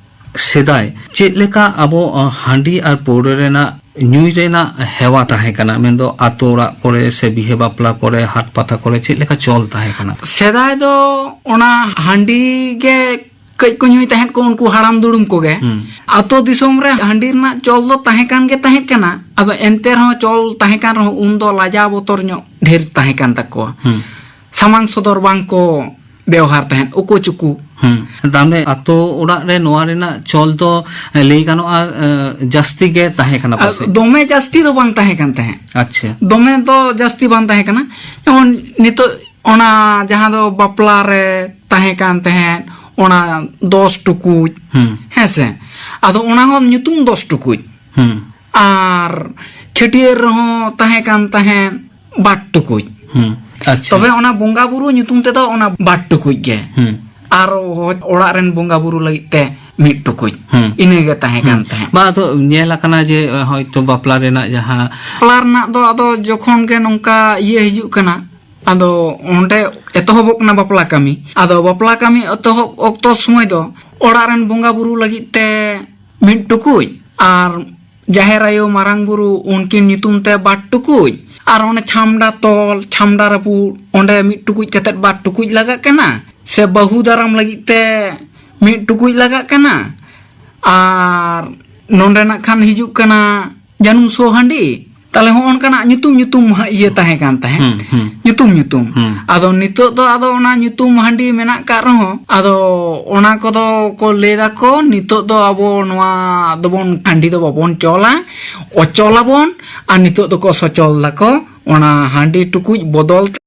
ᱥᱮᱫᱟᱭ ᱪᱮᱫ ᱞᱮᱠᱟ ᱟᱵᱚ, ᱚ, ᱦᱟᱺᱰᱤ ᱟᱨ ᱯᱟᱹᱣᱨᱟᱹ ᱨᱮᱱᱟᱜ ᱧᱩᱭ ᱨᱮᱱᱟᱜ ᱦᱮᱣᱟ ᱛᱟᱦᱮᱸ ᱠᱟᱱᱟ, ᱢᱮᱱᱫᱚ ᱟᱛᱳ ᱚᱲᱟᱜ ᱠᱚᱨᱮ ᱥᱮ ᱵᱤᱦᱟᱹ ᱵᱟᱯᱞᱟ ᱠᱚᱨᱮ, ᱦᱟᱴ ᱯᱟᱛᱟ ᱠᱚᱨᱮ ᱪᱮᱫ ᱞᱮᱠᱟ ᱪᱚᱞ ᱛᱟᱦᱮᱸ ᱠᱟᱱᱟ? ᱥᱮᱫᱟᱭ ᱫᱚ ᱚᱱᱟ ᱦᱟᱺᱰᱤ ᱜᱮ ᱠᱟᱹᱡ ᱠᱚ ᱧᱩᱭ ᱛᱟᱦᱮᱸᱫ ᱠᱚ, ᱩᱱᱠᱩ ᱦᱟᱲᱟᱢ ᱫᱩᱲᱩᱢ ᱠᱚᱜᱮ᱾ ᱦᱩᱸ᱾ ᱟᱛᱳ ᱫᱤᱥᱚᱢ ᱨᱮ ᱦᱟᱺᱰᱤ ᱨᱮᱱᱟᱜ ᱪᱚᱞ ᱫᱚ ᱛᱟᱦᱮᱸ ᱠᱟᱱ ᱜᱮ ᱛᱟᱦᱮᱸ ᱠᱟᱱᱟ᱾ ᱟᱫᱚ ᱮᱱᱛᱮ ᱨᱮᱦᱚᱸ ᱪᱚᱞ ᱛᱟᱦᱮᱸ ᱠᱟᱱ ᱨᱮᱦᱚᱸ ᱩᱱᱫᱚ ᱞᱟᱡᱟᱣ ᱵᱚᱛᱚᱨ ᱧᱚᱜ ᱰᱷᱮᱨ ᱛᱟᱦᱮᱸ ᱠᱟᱱ ᱛᱟᱠᱚᱣᱟ᱾ ᱦᱩᱸ᱾ ᱥᱟᱢᱟᱝ ᱥᱚᱫᱚᱨ ᱵᱟᱝ ᱠᱚ ᱵᱮᱣᱦᱟᱨ ᱛᱟᱦᱮᱸᱫ, ᱩᱠᱩ ᱪᱩᱠᱩ᱾ ᱦᱩᱸ᱾ ᱛᱟᱦᱞᱮ ᱟᱛᱳ ᱚᱲᱟᱜ ᱨᱮ ᱱᱚᱣᱟ ᱨᱮᱱᱟᱜ ᱪᱚᱞ ᱫᱚ, ᱮ, ᱞᱟᱹᱭ ᱜᱟᱱᱚᱜᱼᱟ, ᱮ, ᱡᱟᱹᱥᱛᱤ ᱜᱮ ᱛᱟᱦᱮᱸ ᱠᱟᱱᱟ ᱟᱨ ᱯᱟᱥᱮᱡ? ᱫᱚᱢᱮ ᱡᱟᱹᱥᱛᱤ ᱫᱚ ᱵᱟᱝ ᱛᱟᱦᱮᱸ ᱠᱟᱱ ᱛᱟᱦᱮᱸᱫ᱾ ᱟᱪᱪᱷᱟ᱾ ᱫᱚᱢᱮ ᱫᱚ ᱡᱟᱹᱥᱛᱤ ᱵᱟᱝ ᱛᱟᱦᱮᱸ ᱠᱟᱱᱟ᱾ ᱡᱮᱢᱚᱱ ᱱᱤᱛᱚᱜ ᱚᱱᱟ ᱡᱟᱦᱟᱸ ᱫᱚ ᱵᱟᱯᱞᱟ ᱨᱮ ᱛᱟᱦᱮᱸ ᱠᱟᱱ ᱛᱟᱦᱮᱸᱫ, ᱚᱱᱟ ᱫᱚᱥ ᱴᱩᱠᱩᱡ, ᱦᱩᱸ᱾ ᱦᱮᱸ ᱥᱮ? ᱟᱫᱚ ᱚᱱᱟ ᱦᱚᱸ ᱧᱩᱛᱩᱢ ᱫᱚᱥ ᱴᱩᱠᱩᱡ᱾ ᱦᱩᱸ᱾ ᱟᱨ ᱪᱷᱟᱹᱴᱭᱟᱹᱨ ᱨᱮᱦᱚᱸ ᱛᱟᱦᱮᱸ ᱠᱟᱱ ᱛᱟᱦᱮᱸᱫ ᱵᱟᱨ ᱴᱩᱠᱩᱡ᱾ ᱦᱩᱸ᱾ ᱟᱪᱪᱷᱟ᱾ ᱛᱚᱵᱮ ᱚᱱᱟ ᱵᱚᱸᱜᱟ ᱵᱩᱨᱩ ᱧᱩᱛᱩᱢ ᱛᱮᱫᱚ ᱚᱱᱟ ᱵᱟᱨ ᱴᱩᱠᱩᱡ ᱜᱮ᱾ ᱦᱩᱸ᱾ ᱟᱨ ᱚᱲᱟᱜ ᱨᱮᱱ ᱵᱚᱸᱜᱟ ᱵᱩᱨᱩ ᱞᱟᱹᱜᱤᱫ ᱛᱮ ᱢᱤᱫ ᱴᱩᱠᱩᱡ᱾ ᱦᱩᱸ᱾ ᱤᱱᱟᱹ ᱜᱮ ᱛᱟᱦᱮᱸ ᱠᱟᱱ ᱦᱩᱸ᱾ ᱛᱟᱦᱮᱸᱫ᱾ ᱵᱟ, ᱟᱫᱚ ᱧᱮᱞ ᱟᱠᱟᱱᱟ ᱡᱮ, ᱦᱚᱭᱛᱚ ᱵᱟᱯᱞᱟ ᱨᱮᱱᱟᱜ ᱡᱟᱦᱟᱸ ᱵᱟᱯᱞᱟ ᱨᱮᱱᱟᱜ ᱫᱚ ᱟᱫᱚ ᱡᱚᱠᱷᱚᱱ ᱜᱮ ᱱᱚᱝᱠᱟ ᱤᱭᱟᱹ ᱦᱤᱡᱩᱜ ᱠᱟᱱᱟ, ᱟᱫᱚ ᱚᱸᱰᱮ ᱮᱛᱚᱦᱚᱵᱚᱜ ᱠᱟᱱᱟ ᱵᱟᱯᱞᱟ ᱠᱟᱹᱢᱤ᱾ ᱟᱫᱚ ᱵᱟᱯᱞᱟ ᱠᱟᱹᱢᱤ ᱮᱛᱚᱦᱚᱵ ᱚᱠᱛᱚ ᱥᱚᱢᱚᱭ ᱫᱚ ᱚᱲᱟᱜ ᱨᱮᱱ ᱵᱚᱸᱜᱟ ᱵᱩᱨᱩ ᱞᱟᱹᱜᱤᱫ ᱛᱮ ᱢᱤᱫ ᱴᱩᱠᱩᱡ, ᱟᱨ ᱡᱟᱦᱮᱨ ᱟᱭᱳ, ᱢᱟᱨᱟᱝ ᱵᱩᱨᱩ, ᱩᱱᱠᱤᱱ ᱧᱩᱛᱩᱢ ᱛᱮ ᱵᱟᱨ ᱴᱩᱠᱩᱡ, ᱟᱨ ᱚᱱᱮ ᱪᱷᱟᱢᱰᱟ ᱛᱚᱞ, ᱪᱷᱟᱢᱰᱟ ᱨᱟᱹᱯᱩᱫ, ᱚᱸᱰᱮ ᱢᱤᱫ ᱴᱩᱠᱩᱡ ᱠᱟᱛᱮᱫ ᱵᱟᱨ ᱴᱩᱠᱩᱡ ᱞᱟᱜᱟᱜ ᱠᱟᱱᱟ, ᱥᱮ ᱵᱟᱹᱦᱩ ᱫᱟᱨᱟᱢ ᱞᱟᱹᱜᱤᱫ ᱛᱮ ᱢᱤᱫ ᱴᱩᱠᱩᱡ ᱞᱟᱜᱟᱜ ᱠᱟᱱᱟ, ᱟᱨ ᱱᱚᱸᱰᱮ ᱱᱟᱜ ᱠᱷᱟᱱ ᱦᱤᱡᱩᱜ ᱠᱟᱱᱟ ᱡᱟᱹᱱᱩᱢ ᱥᱚ ᱦᱟᱺᱰᱤ᱾ ᱛᱟᱦᱞᱮ ᱦᱚᱸᱜᱼᱚ ᱱᱚᱝᱠᱟᱱᱟᱜ ᱧᱩᱛᱩᱢ ᱧᱩᱛᱩᱢ ᱦᱟᱸᱜ ᱤᱭᱟᱹ ᱛᱟᱦᱮᱸ ᱠᱟᱱ ᱛᱟᱦᱮᱸᱫ᱾ ᱦᱩᱸ, ᱦᱩᱸ᱾ ᱧᱩᱛᱩᱢ ᱧᱩᱛᱩᱢ᱾ ᱦᱩᱸ᱾ ᱟᱫᱚ ᱱᱤᱛᱚᱜ ᱫᱚ ᱟᱫᱚ ᱚᱱᱟ ᱧᱩᱛᱩᱢ ᱦᱟᱺᱰᱤ ᱢᱮᱱᱟᱜ ᱠᱟᱜ ᱨᱮᱦᱚᱸ, ᱟᱫᱚ ᱚᱱᱟ ᱠᱚᱫᱚ ᱠᱚ ᱞᱟᱹᱭ ᱫᱟᱠᱚ, ᱱᱤᱛᱚᱜ ᱫᱚ ᱟᱵᱚ ᱱᱚᱣᱟ ᱫᱚᱵᱚᱱ, ᱦᱟᱺᱰᱤ ᱫᱚ ᱵᱟᱵᱚᱱ ᱪᱚᱞᱟ, ᱚᱪᱚᱞᱟᱵᱚᱱ, ᱟᱨ ᱱᱤᱛᱚᱜ ᱫᱚᱠᱚ ᱥᱚᱪᱚᱞ ᱫᱟᱠᱚ ᱚᱱᱟ ᱦᱟᱺᱰᱤ ᱴᱩᱠᱩᱡ ᱵᱚᱫᱚᱞ ᱛᱮ᱾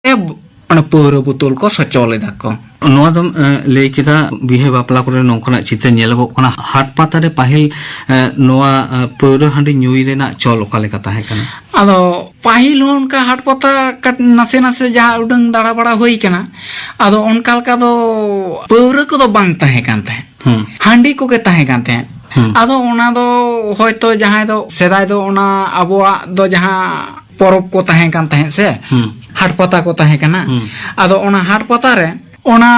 ᱮ, ᱚᱱᱟ ᱯᱟᱹᱣᱨᱟᱹ ᱵᱳᱛᱳᱞ ᱠᱚ ᱥᱚᱪᱚᱞ ᱮᱫᱟ ᱠᱚ᱾ ᱱᱚᱣᱟ ᱫᱚᱢ, ᱮ, ᱞᱟᱹᱭ ᱠᱮᱫᱟ, ᱵᱤᱦᱟᱹ ᱵᱟᱯᱞᱟ ᱠᱚᱨᱮ ᱱᱚᱝᱠᱟᱱᱟᱜ ᱪᱤᱛᱟᱹᱨ ᱧᱮᱞᱚᱜᱚᱜ ᱠᱟᱱᱟ᱾ ᱦᱟᱴ ᱯᱟᱛᱟ ᱨᱮ ᱯᱟᱹᱦᱤᱞ, ᱮ, ᱱᱚᱣᱟ, ᱮ, ᱯᱟᱹᱣᱨᱟᱹ ᱦᱟᱺᱰᱤ ᱧᱩᱭ ᱨᱮᱱᱟᱜ ᱪᱚᱞ ᱚᱠᱟ ᱞᱮᱠᱟ ᱛᱟᱦᱮᱸ ᱠᱟᱱᱟ? ᱟᱫᱚ ᱯᱟᱹᱦᱤᱞ ᱦᱚᱸ ᱚᱱᱠᱟ ᱦᱟᱴ ᱯᱟᱛᱟ ᱠᱟᱴ-, ᱱᱟᱥᱮ ᱱᱟᱥᱮ ᱡᱟᱦᱟᱸ ᱩᱰᱟᱹᱝ ᱫᱟᱬᱟ ᱵᱟᱲᱟ ᱦᱩᱭ ᱠᱟᱱᱟ, ᱟᱫᱚ ᱚᱱᱠᱟ ᱞᱮᱠᱟ ᱫᱚ ᱯᱟᱹᱣᱨᱟᱹ ᱠᱚᱫᱚ ᱵᱟᱝ ᱛᱟᱦᱮᱸ ᱠᱟᱱ ᱛᱟᱦᱮᱸᱫ᱾ ᱦᱩᱸ᱾ ᱦᱟᱺᱰᱤ ᱠᱚᱜᱮ ᱛᱟᱦᱮᱸ ᱠᱟᱱ ᱛᱟᱦᱮᱸᱫ᱾ ᱦᱩᱸ᱾ ᱟᱫᱚ ᱚᱱᱟ ᱫᱚ ᱦᱚᱭᱛᱚ ᱡᱟᱦᱟᱸᱭ ᱫᱚ ᱥᱮᱫᱟᱭ ᱫᱚ ᱚᱱᱟ ᱟᱵᱚᱣᱟᱜ ᱫᱚ ᱡᱟᱦᱟᱸ ᱯᱚᱨᱚᱵᱽ ᱠᱚ ᱛᱟᱦᱮᱸ ᱠᱟᱱ ᱛᱟᱦᱮᱸᱫ ᱥᱮ, ᱦᱩᱸ᱾ ᱦᱟᱴ ᱯᱟᱛᱟ ᱠᱚ ᱛᱟᱦᱮᱸ ᱠᱟᱱᱟ᱾ ᱦᱩᱸ᱾ ᱟᱫᱚ ᱚᱱᱟ ᱦᱟᱴ ᱯᱟᱛᱟ ᱨᱮ ᱚᱱᱟ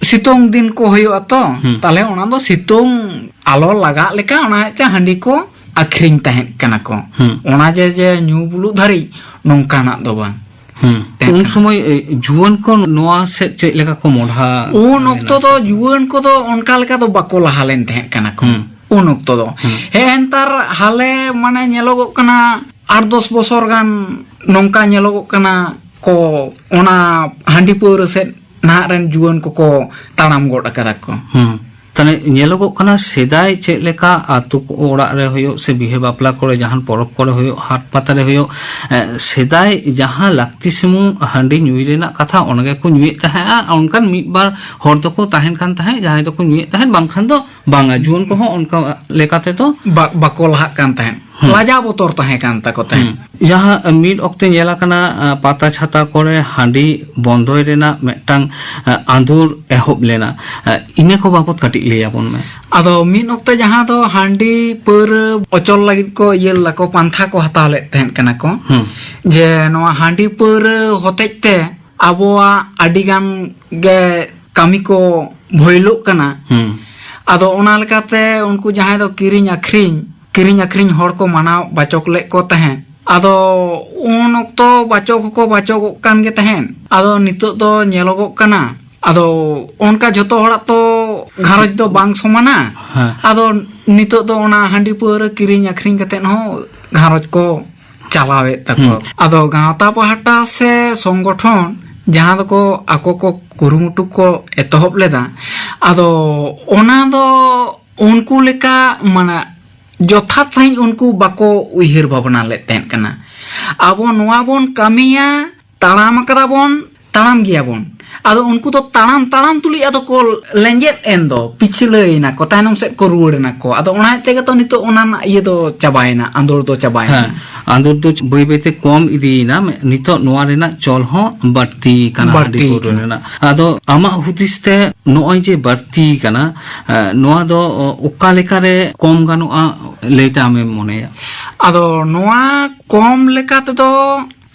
ᱥᱤᱛᱩᱝ ᱫᱤᱱ ᱠᱚ ᱦᱩᱭᱩᱜᱼᱟ ᱛᱚ, ᱦᱩᱸ᱾ ᱛᱟᱦᱞᱮ ᱚᱱᱟ ᱫᱚ ᱥᱤᱛᱩᱝ ᱟᱞᱚ ᱞᱟᱜᱟᱜ ᱞᱮᱠᱟ ᱚᱱᱟ ᱦᱚᱛᱮᱡ ᱛᱮ ᱦᱟᱺᱰᱤ ᱠᱚ ᱟᱹᱠᱷᱨᱤᱧ ᱛᱟᱦᱮᱸᱫ ᱠᱟᱱᱟ ᱠᱚ᱾ ᱦᱩᱸ᱾ ᱚᱱᱟ ᱡᱮ, ᱡᱮ ᱧᱩ ᱵᱩᱞᱩᱜ ᱫᱷᱟᱹᱨᱤᱡ ᱱᱚᱝᱠᱟᱱᱟᱜ ᱫᱚ ᱵᱟᱝ᱾ ᱦᱩᱸ᱾ ᱛᱟᱦᱮᱸ ᱩᱱ ᱠᱟᱱᱟ᱾ ᱥᱚᱢᱚᱭ, ᱮ, ᱡᱩᱣᱟᱹᱱ ᱠᱚ ᱱᱚᱣᱟ ᱥᱮᱫ ᱪᱮᱫ ᱞᱮᱠᱟ ᱠᱚ ᱢᱚᱦᱰᱟ ᱩᱱ ᱞᱮᱱᱟ? ᱚᱠᱛᱚ ᱫᱚ ᱡᱩᱣᱟᱹᱱ ᱠᱚᱫᱚ ᱚᱱᱠᱟ ᱞᱮᱠᱟ ᱫᱚ ᱵᱟᱠᱚ ᱞᱟᱦᱟ ᱞᱮᱱ ᱛᱟᱦᱮᱸᱫ ᱠᱟᱱᱟ ᱠᱚ᱾ ᱦᱩᱸ᱾ ᱩᱱ ᱚᱠᱛᱚ ᱫᱚ᱾ ᱦᱩᱸ᱾ ᱦᱮᱸ, ᱱᱮᱛᱟᱨ ᱦᱟᱞᱮ ᱢᱟᱱᱮ ᱧᱮᱞᱚᱜᱚᱜ ᱠᱟᱱᱟ, ᱟᱴ ᱫᱚᱥ ᱵᱚᱪᱷᱚᱨ ᱜᱟᱱ ᱱᱚᱝᱠᱟ ᱧᱮᱞᱚᱜᱚᱜ ᱠᱟᱱᱟ ᱠᱚ, ᱚᱱᱟ ᱦᱟᱺᱰᱤ ᱯᱟᱹᱣᱨᱟᱹ ᱥᱮᱫ ᱱᱟᱦᱟᱜ ᱨᱮᱱ ᱡᱩᱣᱟᱹᱱ ᱠᱚᱠᱚ ᱛᱟᱲᱟᱢ ᱜᱚᱫ ᱟᱠᱟᱫᱟ ᱠᱚ᱾ ᱦᱩᱸ᱾ ᱛᱟᱦᱞᱮ ᱧᱮᱞᱚᱜᱚᱜ ᱠᱟᱱᱟ, ᱥᱮᱫᱟᱭ ᱪᱮᱫ ᱞᱮᱠᱟ ᱟᱛᱳ ᱠᱚ, ᱚᱲᱟᱜ ᱨᱮ ᱦᱩᱭᱩᱜ ᱥᱮ ᱵᱤᱦᱟᱹ ᱵᱟᱯᱞᱟ ᱠᱚᱨᱮ, ᱡᱟᱦᱟᱱ ᱯᱚᱨᱚᱵᱽ ᱠᱚᱨᱮ ᱦᱩᱭᱩᱜ, ᱦᱟᱴ ᱯᱟᱛᱟ ᱨᱮ ᱦᱩᱭᱩᱜ, ᱮ, ᱥᱮᱫᱟᱭ ᱡᱟᱦᱟᱸ ᱞᱟᱹᱠᱛᱤ ᱥᱩᱢᱩᱝ ᱦᱟᱺᱰᱤ ᱧᱩᱭ ᱨᱮᱱᱟᱜ ᱠᱟᱛᱷᱟ, ᱚᱱᱟ ᱜᱮᱠᱚ ᱧᱩᱭᱮᱫ ᱛᱟᱦᱮᱸᱫᱼᱟ᱾ ᱚᱱᱠᱟᱱ ᱢᱤᱫ ᱵᱟᱨ ᱦᱚᱲ ᱫᱚᱠᱚ ᱛᱟᱦᱮᱱ ᱠᱟᱱ ᱛᱟᱦᱮᱸᱫ, ᱡᱟᱦᱟᱸᱭ ᱫᱚᱠᱚ ᱧᱩᱭᱮᱫ ᱛᱟᱦᱮᱸᱫ, ᱵᱟᱝᱠᱷᱟᱱ ᱫᱚ ᱵᱟᱝᱟ, ᱡᱩᱣᱟᱹᱱ ᱠᱚᱦᱚᱸ ᱚᱱᱠᱟ ᱞᱮᱠᱟ ᱛᱮᱫᱚ ᱵᱟ-, ᱵᱟᱠᱚ ᱞᱟᱦᱟᱜ ᱠᱟᱱ ᱛᱟᱦᱮᱸᱫ᱾ ᱦᱩᱸ᱾ ᱞᱟᱡᱟᱣ ᱵᱚᱛᱚᱨ ᱛᱟᱦᱮᱸ ᱠᱟᱱ ᱛᱟᱠᱚ ᱛᱟᱦᱮᱸᱫ᱾ ᱦᱩᱸ᱾ ᱡᱟᱦᱟᱸ ᱢᱤᱫ ᱚᱠᱛᱮ ᱧᱮᱞ ᱟᱠᱟᱱᱟ, ᱟ, ᱯᱟᱛᱟ ᱪᱷᱟᱛᱟ ᱠᱚᱨᱮ ᱦᱟᱺᱰᱤ ᱵᱚᱱᱫᱚᱭ ᱨᱮᱱᱟᱜ ᱢᱤᱫᱴᱟᱝ, ᱟ, ᱟᱸᱫᱳᱲ ᱮᱦᱚᱵ ᱞᱮᱱᱟ᱾ ᱟ, ᱤᱱᱟᱹ ᱠᱚ ᱵᱟᱵᱚᱛ ᱠᱟᱹᱴᱤᱡ ᱞᱟᱹᱭ ᱟᱵᱚᱱ ᱢᱮ᱾ ᱟᱫᱚ ᱢᱤᱫ ᱚᱠᱛᱮ ᱡᱟᱦᱟᱸ ᱫᱚ ᱦᱟᱺᱰᱤ ᱯᱟᱹᱣᱨᱟᱹ ᱚᱪᱚᱞ ᱞᱟᱹᱜᱤᱫ ᱠᱚ ᱤᱭᱟᱹ ᱞᱮᱫᱟ ᱠᱚ, ᱯᱟᱱᱛᱷᱟ ᱠᱚ ᱦᱟᱛᱟᱣ ᱞᱮᱫ ᱛᱟᱦᱮᱸᱫ ᱠᱟᱱᱟ ᱠᱚ, ᱦᱩᱸ᱾ ᱡᱮ ᱱᱚᱣᱟ ᱦᱟᱺᱰᱤ ᱯᱟᱹᱣᱨᱟᱹ ᱦᱚᱛᱮᱡ ᱛᱮ ᱟᱵᱚᱣᱟᱜ ᱟᱹᱰᱤ ᱜᱟᱱ ᱜᱮ ᱠᱟᱹᱢᱤ ᱠᱚ ᱵᱷᱟᱹᱭᱞᱚᱜ ᱠᱟᱱᱟ᱾ ᱦᱩᱸ᱾ ᱟᱫᱚ ᱚᱱᱟ ᱞᱮᱠᱟᱛᱮ ᱩᱱᱠᱩ ᱡᱟᱦᱟᱸᱭ ᱫᱚ ᱠᱤᱨᱤᱧ ᱟᱹᱠᱷᱨᱤᱧ, ᱠᱤᱨᱤᱧ ᱟᱹᱠᱷᱨᱤᱧ ᱦᱚᱲ ᱠᱚ ᱢᱟᱱᱟᱣ ᱵᱟᱪᱚᱠ ᱞᱮᱫ ᱠᱚ ᱛᱟᱦᱮᱸᱫ᱾ ᱟᱫᱚ ᱩᱱ ᱚᱠᱛᱚ ᱵᱟᱪᱚᱠ ᱦᱚᱸᱠᱚ ᱵᱟᱪᱚᱠᱚᱜ ᱠᱟᱱ ᱜᱮ ᱛᱟᱦᱮᱸᱫ᱾ ᱟᱫᱚ ᱱᱤᱛᱚᱜ ᱫᱚ ᱧᱮᱞᱚᱜᱚᱜ ᱠᱟᱱᱟ, ᱟᱫᱚ ᱚᱱᱠᱟ ᱡᱷᱚᱛᱚ ᱦᱚᱲᱟᱜ ᱛᱚ ᱜᱷᱟᱨᱚᱸᱡᱽ ᱫᱚ ᱵᱟᱝ ᱥᱚᱢᱟᱱᱟ᱾ ᱦᱮᱸ᱾ ᱟᱫᱚ ᱱᱤᱛᱚᱜ ᱫᱚ ᱚᱱᱟ ᱦᱟᱺᱰᱤ ᱯᱟᱹᱣᱨᱟᱹ ᱠᱤᱨᱤᱧ ᱟᱹᱠᱷᱨᱤᱧ ᱠᱟᱛᱮᱫ ᱦᱚᱸ ᱜᱷᱟᱨᱚᱸᱡᱽ ᱠᱚ ᱪᱟᱞᱟᱣᱮᱫ ᱛᱟᱠᱚᱣᱟ᱾ ᱦᱩᱸ᱾ ᱟᱫᱚ ᱜᱟᱶᱛᱟ ᱯᱟᱦᱴᱟ ᱥᱮ ᱥᱚᱝᱜᱚᱴᱷᱚᱱ ᱡᱟᱦᱟᱸ ᱫᱚᱠᱚ ᱟᱠᱚ ᱠᱚ ᱠᱩᱨᱩᱢᱩᱴᱩ ᱠᱚ ᱮᱛᱚᱦᱚᱵ ᱞᱮᱫᱟ, ᱟᱫᱚ ᱚᱱᱟ ᱫᱚ ᱩᱱᱠᱩ ᱞᱮᱠᱟ, ᱢᱟᱱᱮ, ᱡᱚᱛᱷᱟᱛ ᱥᱟᱺᱦᱤᱡ ᱩᱱᱠᱩ ᱵᱟᱠᱚ ᱩᱭᱦᱟᱹᱨ ᱵᱷᱟᱵᱽᱱᱟ ᱞᱮᱫ ᱛᱟᱦᱮᱸᱫ ᱠᱟᱱᱟ᱾ ᱟᱵᱚ ᱱᱚᱣᱟ ᱵᱚᱱ ᱠᱟᱹᱢᱤᱭᱟ, ᱛᱟᱲᱟᱢ ᱟᱠᱟᱫᱟ ᱵᱚᱱ, ᱛᱟᱲᱟᱢ ᱜᱮᱭᱟ ᱵᱚᱱ᱾ ᱟᱫᱚ ᱩᱱᱠᱩ ᱫᱚ ᱛᱟᱲᱟᱢ ᱛᱟᱲᱟᱢ ᱛᱩᱞᱩᱡ ᱟᱫᱚ ᱠᱚ ᱞᱮᱸᱡᱮᱫ ᱮᱱ ᱫᱚ, ᱯᱤᱪᱷᱞᱟᱹᱭᱮᱱᱟ ᱠᱚ, ᱛᱟᱭᱱᱚᱢ ᱥᱮᱫ ᱠᱚ ᱨᱩᱣᱟᱹᱲ ᱮᱱᱟ ᱠᱚ᱾ ᱟᱫᱚ ᱚᱱᱟ ᱦᱮᱡ ᱛᱮᱜᱮ ᱛᱚ ᱱᱤᱛᱚᱜ ᱚᱱᱟ ᱨᱮᱱᱟᱜ ᱤᱭᱟᱹ ᱫᱚ ᱪᱟᱵᱟᱭᱮᱱᱟ, ᱟᱸᱫᱳᱲ ᱫᱚ ᱪᱟᱵᱟᱭᱮᱱᱟ᱾ ᱦᱮᱸ, ᱟᱸᱫᱳᱲ ᱫᱚ ᱵᱟᱹᱭ ᱵᱟᱹᱭ ᱛᱮ ᱠᱚᱢ ᱤᱫᱤᱭᱮᱱᱟ᱾ ᱢᱮ-, ᱱᱤᱛᱚᱜ ᱱᱚᱣᱟ ᱨᱮᱱᱟᱜ ᱪᱚᱞ ᱦᱚᱸ ᱵᱟᱹᱲᱛᱤ ᱠᱟᱱᱟ, ᱦᱟᱺᱰᱤ ᱵᱟᱹᱲᱛᱤ ᱯᱟᱹᱣᱨᱟᱹ ᱠᱟᱱᱟ᱾ ᱨᱮᱱᱟᱜ᱾ ᱟᱫᱚ ᱟᱢᱟᱜ ᱦᱩᱫᱤᱥ ᱛᱮ ᱱᱚᱜᱼᱚᱭ ᱡᱮ ᱵᱟᱹᱲᱛᱤ ᱠᱟᱱᱟ, ᱮ, ᱱᱚᱣᱟ ᱫᱚ, ᱚ, ᱚᱠᱟ ᱞᱮᱠᱟᱨᱮ ᱠᱚᱢ ᱜᱟᱱᱚᱜᱼᱟ ᱞᱟᱹᱭᱛᱮ ᱟᱢᱮᱢ ᱢᱚᱱᱮᱭᱟ? ᱟᱫᱚ ᱱᱚᱣᱟ ᱠᱚᱢ ᱞᱮᱠᱟ ᱛᱮᱫᱚ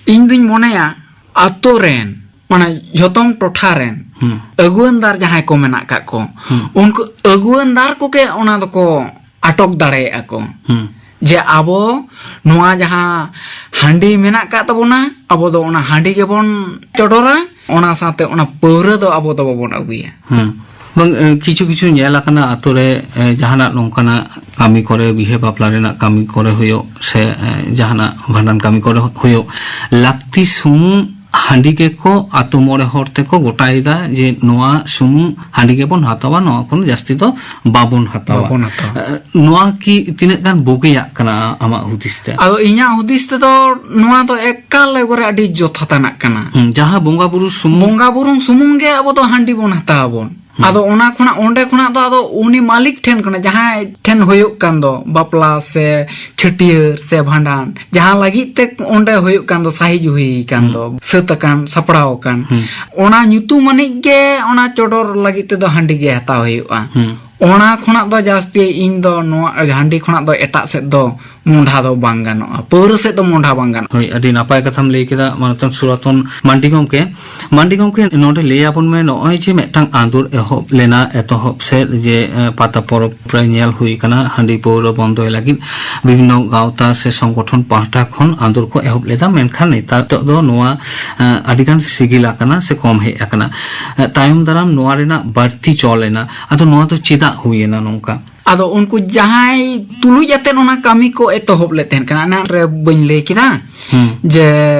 ᱤᱧ ᱫᱩᱧ ᱢᱚᱱᱮᱭᱟ, ᱟᱛᱳ ᱨᱮᱱ, ᱢᱟᱱᱮ ᱡᱷᱚᱛᱚᱢ ᱴᱚᱴᱷᱟ ᱨᱮᱱ ᱦᱩᱸ᱾ ᱟᱹᱜᱩᱣᱟᱹᱱᱫᱟᱨ ᱡᱟᱦᱟᱸᱭ ᱠᱚ ᱢᱮᱱᱟᱜ ᱠᱟᱜ ᱠᱚ, ᱦᱩᱸ᱾ ᱩᱱᱠᱩ ᱟᱹᱜᱩᱣᱟᱹᱱᱫᱟᱨ ᱠᱚᱜᱮ ᱚᱱᱟ ᱫᱚᱠᱚ ᱟᱴᱚᱠ ᱫᱟᱲᱮᱭᱟᱜᱼᱟ ᱠᱚ᱾ ᱦᱩᱸ᱾ ᱡᱮ ᱟᱵᱚ ᱱᱚᱣᱟ ᱡᱟᱦᱟᱸ ᱦᱟᱺᱰᱤ ᱢᱮᱱᱟᱜ ᱠᱟᱜ ᱛᱟᱵᱚᱱᱟ, ᱟᱵᱚ ᱫᱚ ᱚᱱᱟ ᱦᱟᱺᱰᱤ ᱜᱮᱵᱚᱱ ᱪᱚᱰᱚᱨᱟ, ᱚᱱᱟ ᱥᱟᱶᱛᱮ ᱚᱱᱟ ᱯᱟᱹᱣᱨᱟᱹ ᱫᱚ ᱟᱵᱚ ᱫᱚ ᱵᱟᱵᱚᱱ ᱟᱹᱜᱩᱭᱟ᱾ ᱦᱩᱸ᱾ ᱵᱟᱝ, ᱮ, ᱠᱤᱪᱷᱩ ᱠᱤᱪᱷᱩ ᱧᱮᱞ ᱟᱠᱟᱱᱟ ᱟᱛᱳ ᱨᱮ, ᱮ, ᱡᱟᱦᱟᱱᱟᱜ ᱱᱚᱝᱠᱟᱱᱟᱜ ᱠᱟᱹᱢᱤ ᱠᱚᱨᱮ, ᱵᱤᱦᱟᱹ ᱵᱟᱯᱞᱟ ᱨᱮᱱᱟᱜ ᱠᱟᱹᱢᱤ ᱠᱚᱨᱮ ᱦᱩᱭᱩᱜ ᱥᱮ, ᱮ, ᱡᱟᱦᱟᱱᱟᱜ ᱵᱷᱟᱸᱰᱟᱱ ᱠᱟᱹᱢᱤ ᱠᱚᱨᱮ ᱦᱩᱭᱩᱜ, ᱞᱟᱹᱠᱛᱤ ᱥᱩᱢᱩᱝ ᱦᱟᱺᱰᱤ ᱜᱮᱠᱚ ᱟᱛᱳ ᱢᱚᱬᱮ ᱦᱚᱲ ᱛᱮᱠᱚ ᱜᱚᱴᱟᱭᱮᱫᱟ ᱡᱮ ᱱᱚᱣᱟ ᱥᱩᱢᱩᱝ ᱦᱟᱺᱰᱤ ᱜᱮᱵᱚᱱ ᱦᱟᱛᱟᱣᱟ, ᱱᱚᱣᱟ ᱠᱷᱚᱱ ᱡᱟᱹᱥᱛᱤ ᱫᱚ ᱵᱟᱵᱚᱱ ᱦᱟᱛᱟᱣᱟ᱾ ᱵᱟᱵᱚᱱ ᱦᱟᱛᱟᱣᱟ᱾ ᱮ, ᱱᱚᱣᱟ ᱠᱤ ᱛᱤᱱᱟᱹᱜ ᱜᱟᱱ ᱵᱩᱜᱤᱭᱟᱜ ᱠᱟᱱᱟ ᱟᱢᱟᱜ ᱦᱩᱫᱤᱥ ᱛᱮ? ᱟᱫᱚ ᱤᱧᱟᱹᱜ ᱦᱩᱫᱤᱥ ᱛᱮᱫᱚ ᱱᱚᱣᱟ ᱫᱚ ᱮᱠᱟᱞ ᱮᱠᱵᱟᱨᱮ ᱟᱹᱰᱤ ᱡᱚᱛᱷᱟᱛᱟᱱᱟᱜ ᱠᱟᱱᱟ᱾ ᱦᱩᱸ, ᱡᱟᱦᱟᱸ ᱵᱚᱸᱜᱟ ᱵᱩᱨᱩ ᱥᱩᱢᱩᱝ᱾ ᱵᱚᱸᱜᱟ ᱵᱩᱨᱩ ᱥᱩᱢᱩᱝ ᱜᱮ ᱟᱵᱚ ᱫᱚ ᱦᱟᱺᱰᱤ ᱵᱚᱱ ᱦᱟᱛᱟᱣ ᱟᱵᱚᱱ᱾ ᱦᱩᱸ᱾ ᱟᱫᱚ ᱚᱱᱟ ᱠᱷᱚᱱᱟᱜ, ᱚᱸᱰᱮ ᱠᱷᱚᱱᱟᱜ ᱫᱚ ᱟᱫᱚ ᱩᱱᱤ ᱢᱟᱹᱞᱤᱠ ᱴᱷᱮᱱ ᱠᱷᱚᱱᱟᱜ, ᱡᱟᱦᱟᱸᱭ ᱴᱷᱮᱱ ᱦᱩᱭᱩᱜ ᱠᱟᱱ ᱫᱚ ᱵᱟᱯᱞᱟ ᱥᱮ ᱪᱷᱟᱹᱴᱭᱟᱹᱨ ᱥᱮ ᱵᱷᱟᱸᱰᱟᱱ, ᱡᱟᱦᱟᱸ ᱞᱟᱹᱜᱤᱫ ᱛᱮ ᱚᱸᱰᱮ ᱦᱩᱭᱩᱜ ᱠᱟᱱ ᱫᱚ, ᱥᱟᱹᱦᱤ ᱡᱩᱦᱤ ᱠᱟᱱ ᱦᱩᱸ᱾ ᱫᱚ, ᱥᱟᱹᱛ ᱟᱠᱟᱱ, ᱥᱟᱯᱲᱟᱣ ᱟᱠᱟᱱ, ᱦᱩᱸ᱾ ᱚᱱᱟ ᱧᱩᱛᱩᱢ ᱟᱹᱱᱤᱡ ᱜᱮ ᱚᱱᱟ ᱪᱚᱰᱚᱨ ᱞᱟᱹᱜᱤᱫ ᱛᱮᱫᱚ ᱦᱟᱺᱰᱤ ᱜᱮ ᱦᱟᱛᱟᱣ ᱦᱩᱭᱩᱜᱼᱟ᱾ ᱦᱩᱸ᱾ ᱚᱱᱟ ᱠᱷᱚᱱᱟᱜ ᱫᱚ ᱡᱟᱹᱥᱛᱤ ᱤᱧ ᱫᱚ ᱱᱚᱣᱟ ᱦᱟᱺᱰᱤ ᱠᱷᱚᱱᱟᱜ ᱫᱚ ᱮᱴᱟᱜ ᱥᱮᱫ ᱫᱚ ᱢᱚᱸᱰᱷᱟ ᱫᱚ ᱵᱟᱝ ᱜᱟᱱᱚᱜᱼᱟ, ᱯᱟᱹᱣᱨᱟᱹ ᱥᱮᱫ ᱫᱚ ᱢᱚᱸᱰᱷᱟ ᱵᱟᱝ ᱜᱟᱱᱚᱜᱼᱟ᱾ ᱦᱳᱭ, ᱟᱹᱰᱤ ᱱᱟᱯᱟᱭ ᱠᱟᱛᱷᱟᱢ ᱞᱟᱹᱭ ᱠᱮᱫᱟ ᱢᱟᱱᱚᱛᱟᱱ ᱥᱩᱨᱟᱛᱚᱱ ᱢᱟᱱᱰᱤ ᱜᱚᱢᱠᱮ᱾ ᱢᱟᱱᱰᱤ ᱜᱚᱢᱠᱮ, ᱱᱚᱰᱮ ᱞᱟᱹᱭ ᱟᱵᱚᱱ ᱢᱮ, ᱱᱚᱜᱼᱚᱭ ᱡᱮ ᱢᱤᱫᱴᱟᱝ ᱟᱸᱫᱳᱲ ᱮᱦᱚᱵ ᱞᱮᱱᱟ, ᱮᱛᱚᱦᱚᱵ ᱥᱮᱫ ᱡᱮ, ᱮ, ᱯᱟᱛᱟ ᱯᱚᱨᱚᱵᱽ ᱨᱮ ᱧᱮᱞ ᱦᱩᱭ ᱠᱟᱱᱟ, ᱦᱟᱺᱰᱤ ᱯᱟᱹᱣᱨᱟᱹ ᱵᱚᱱᱫᱚᱭ ᱞᱟᱹᱜᱤᱫ ᱵᱤᱵᱷᱤᱱᱱᱚ ᱜᱟᱶᱛᱟ ᱥᱮ ᱥᱚᱝᱜᱚᱴᱷᱚᱱ ᱯᱟᱦᱴᱟ ᱠᱷᱚᱱ ᱟᱸᱫᱳᱲ ᱠᱚ ᱮᱦᱚᱵ ᱞᱮᱫᱟ, ᱢᱮᱱᱠᱷᱟᱱ ᱱᱮᱛᱟᱨ ᱫᱚ ᱱᱚᱣᱟ, ᱮ, ᱟᱹᱰᱤᱜᱟᱱ ᱥᱤᱜᱤᱞ ᱟᱠᱟᱱᱟ ᱥᱮ ᱠᱚᱢ ᱦᱮᱡ ᱟᱠᱟᱱᱟ᱾ ᱮ, ᱛᱟᱭᱚᱢ ᱫᱟᱨᱟᱢ ᱱᱚᱣᱟ ᱨᱮᱱᱟᱜ ᱵᱟᱹᱲᱛᱤ ᱪᱚᱞ ᱮᱱᱟ, ᱟᱫᱚ ᱱᱚᱣᱟ ᱫᱚ ᱪᱮᱫᱟᱜ ᱦᱩᱭ ᱮᱱᱟ ᱱᱚᱝᱠᱟ? ᱟᱫᱚ ᱩᱱᱠᱩ ᱡᱟᱦᱟᱸᱭ ᱛᱩᱞᱩᱡ ᱟᱛᱮᱫ ᱚᱱᱟ ᱠᱟᱹᱢᱤ ᱠᱚ ᱮᱛᱚᱦᱚᱵ ᱞᱮᱫ ᱛᱟᱦᱮᱸᱫ ᱠᱟᱱᱟ, ᱚᱱᱟ ᱨᱮ ᱵᱟᱹᱧ ᱞᱟᱹᱭ ᱠᱮᱫᱟ ᱦᱩᱸ᱾ ᱡᱮ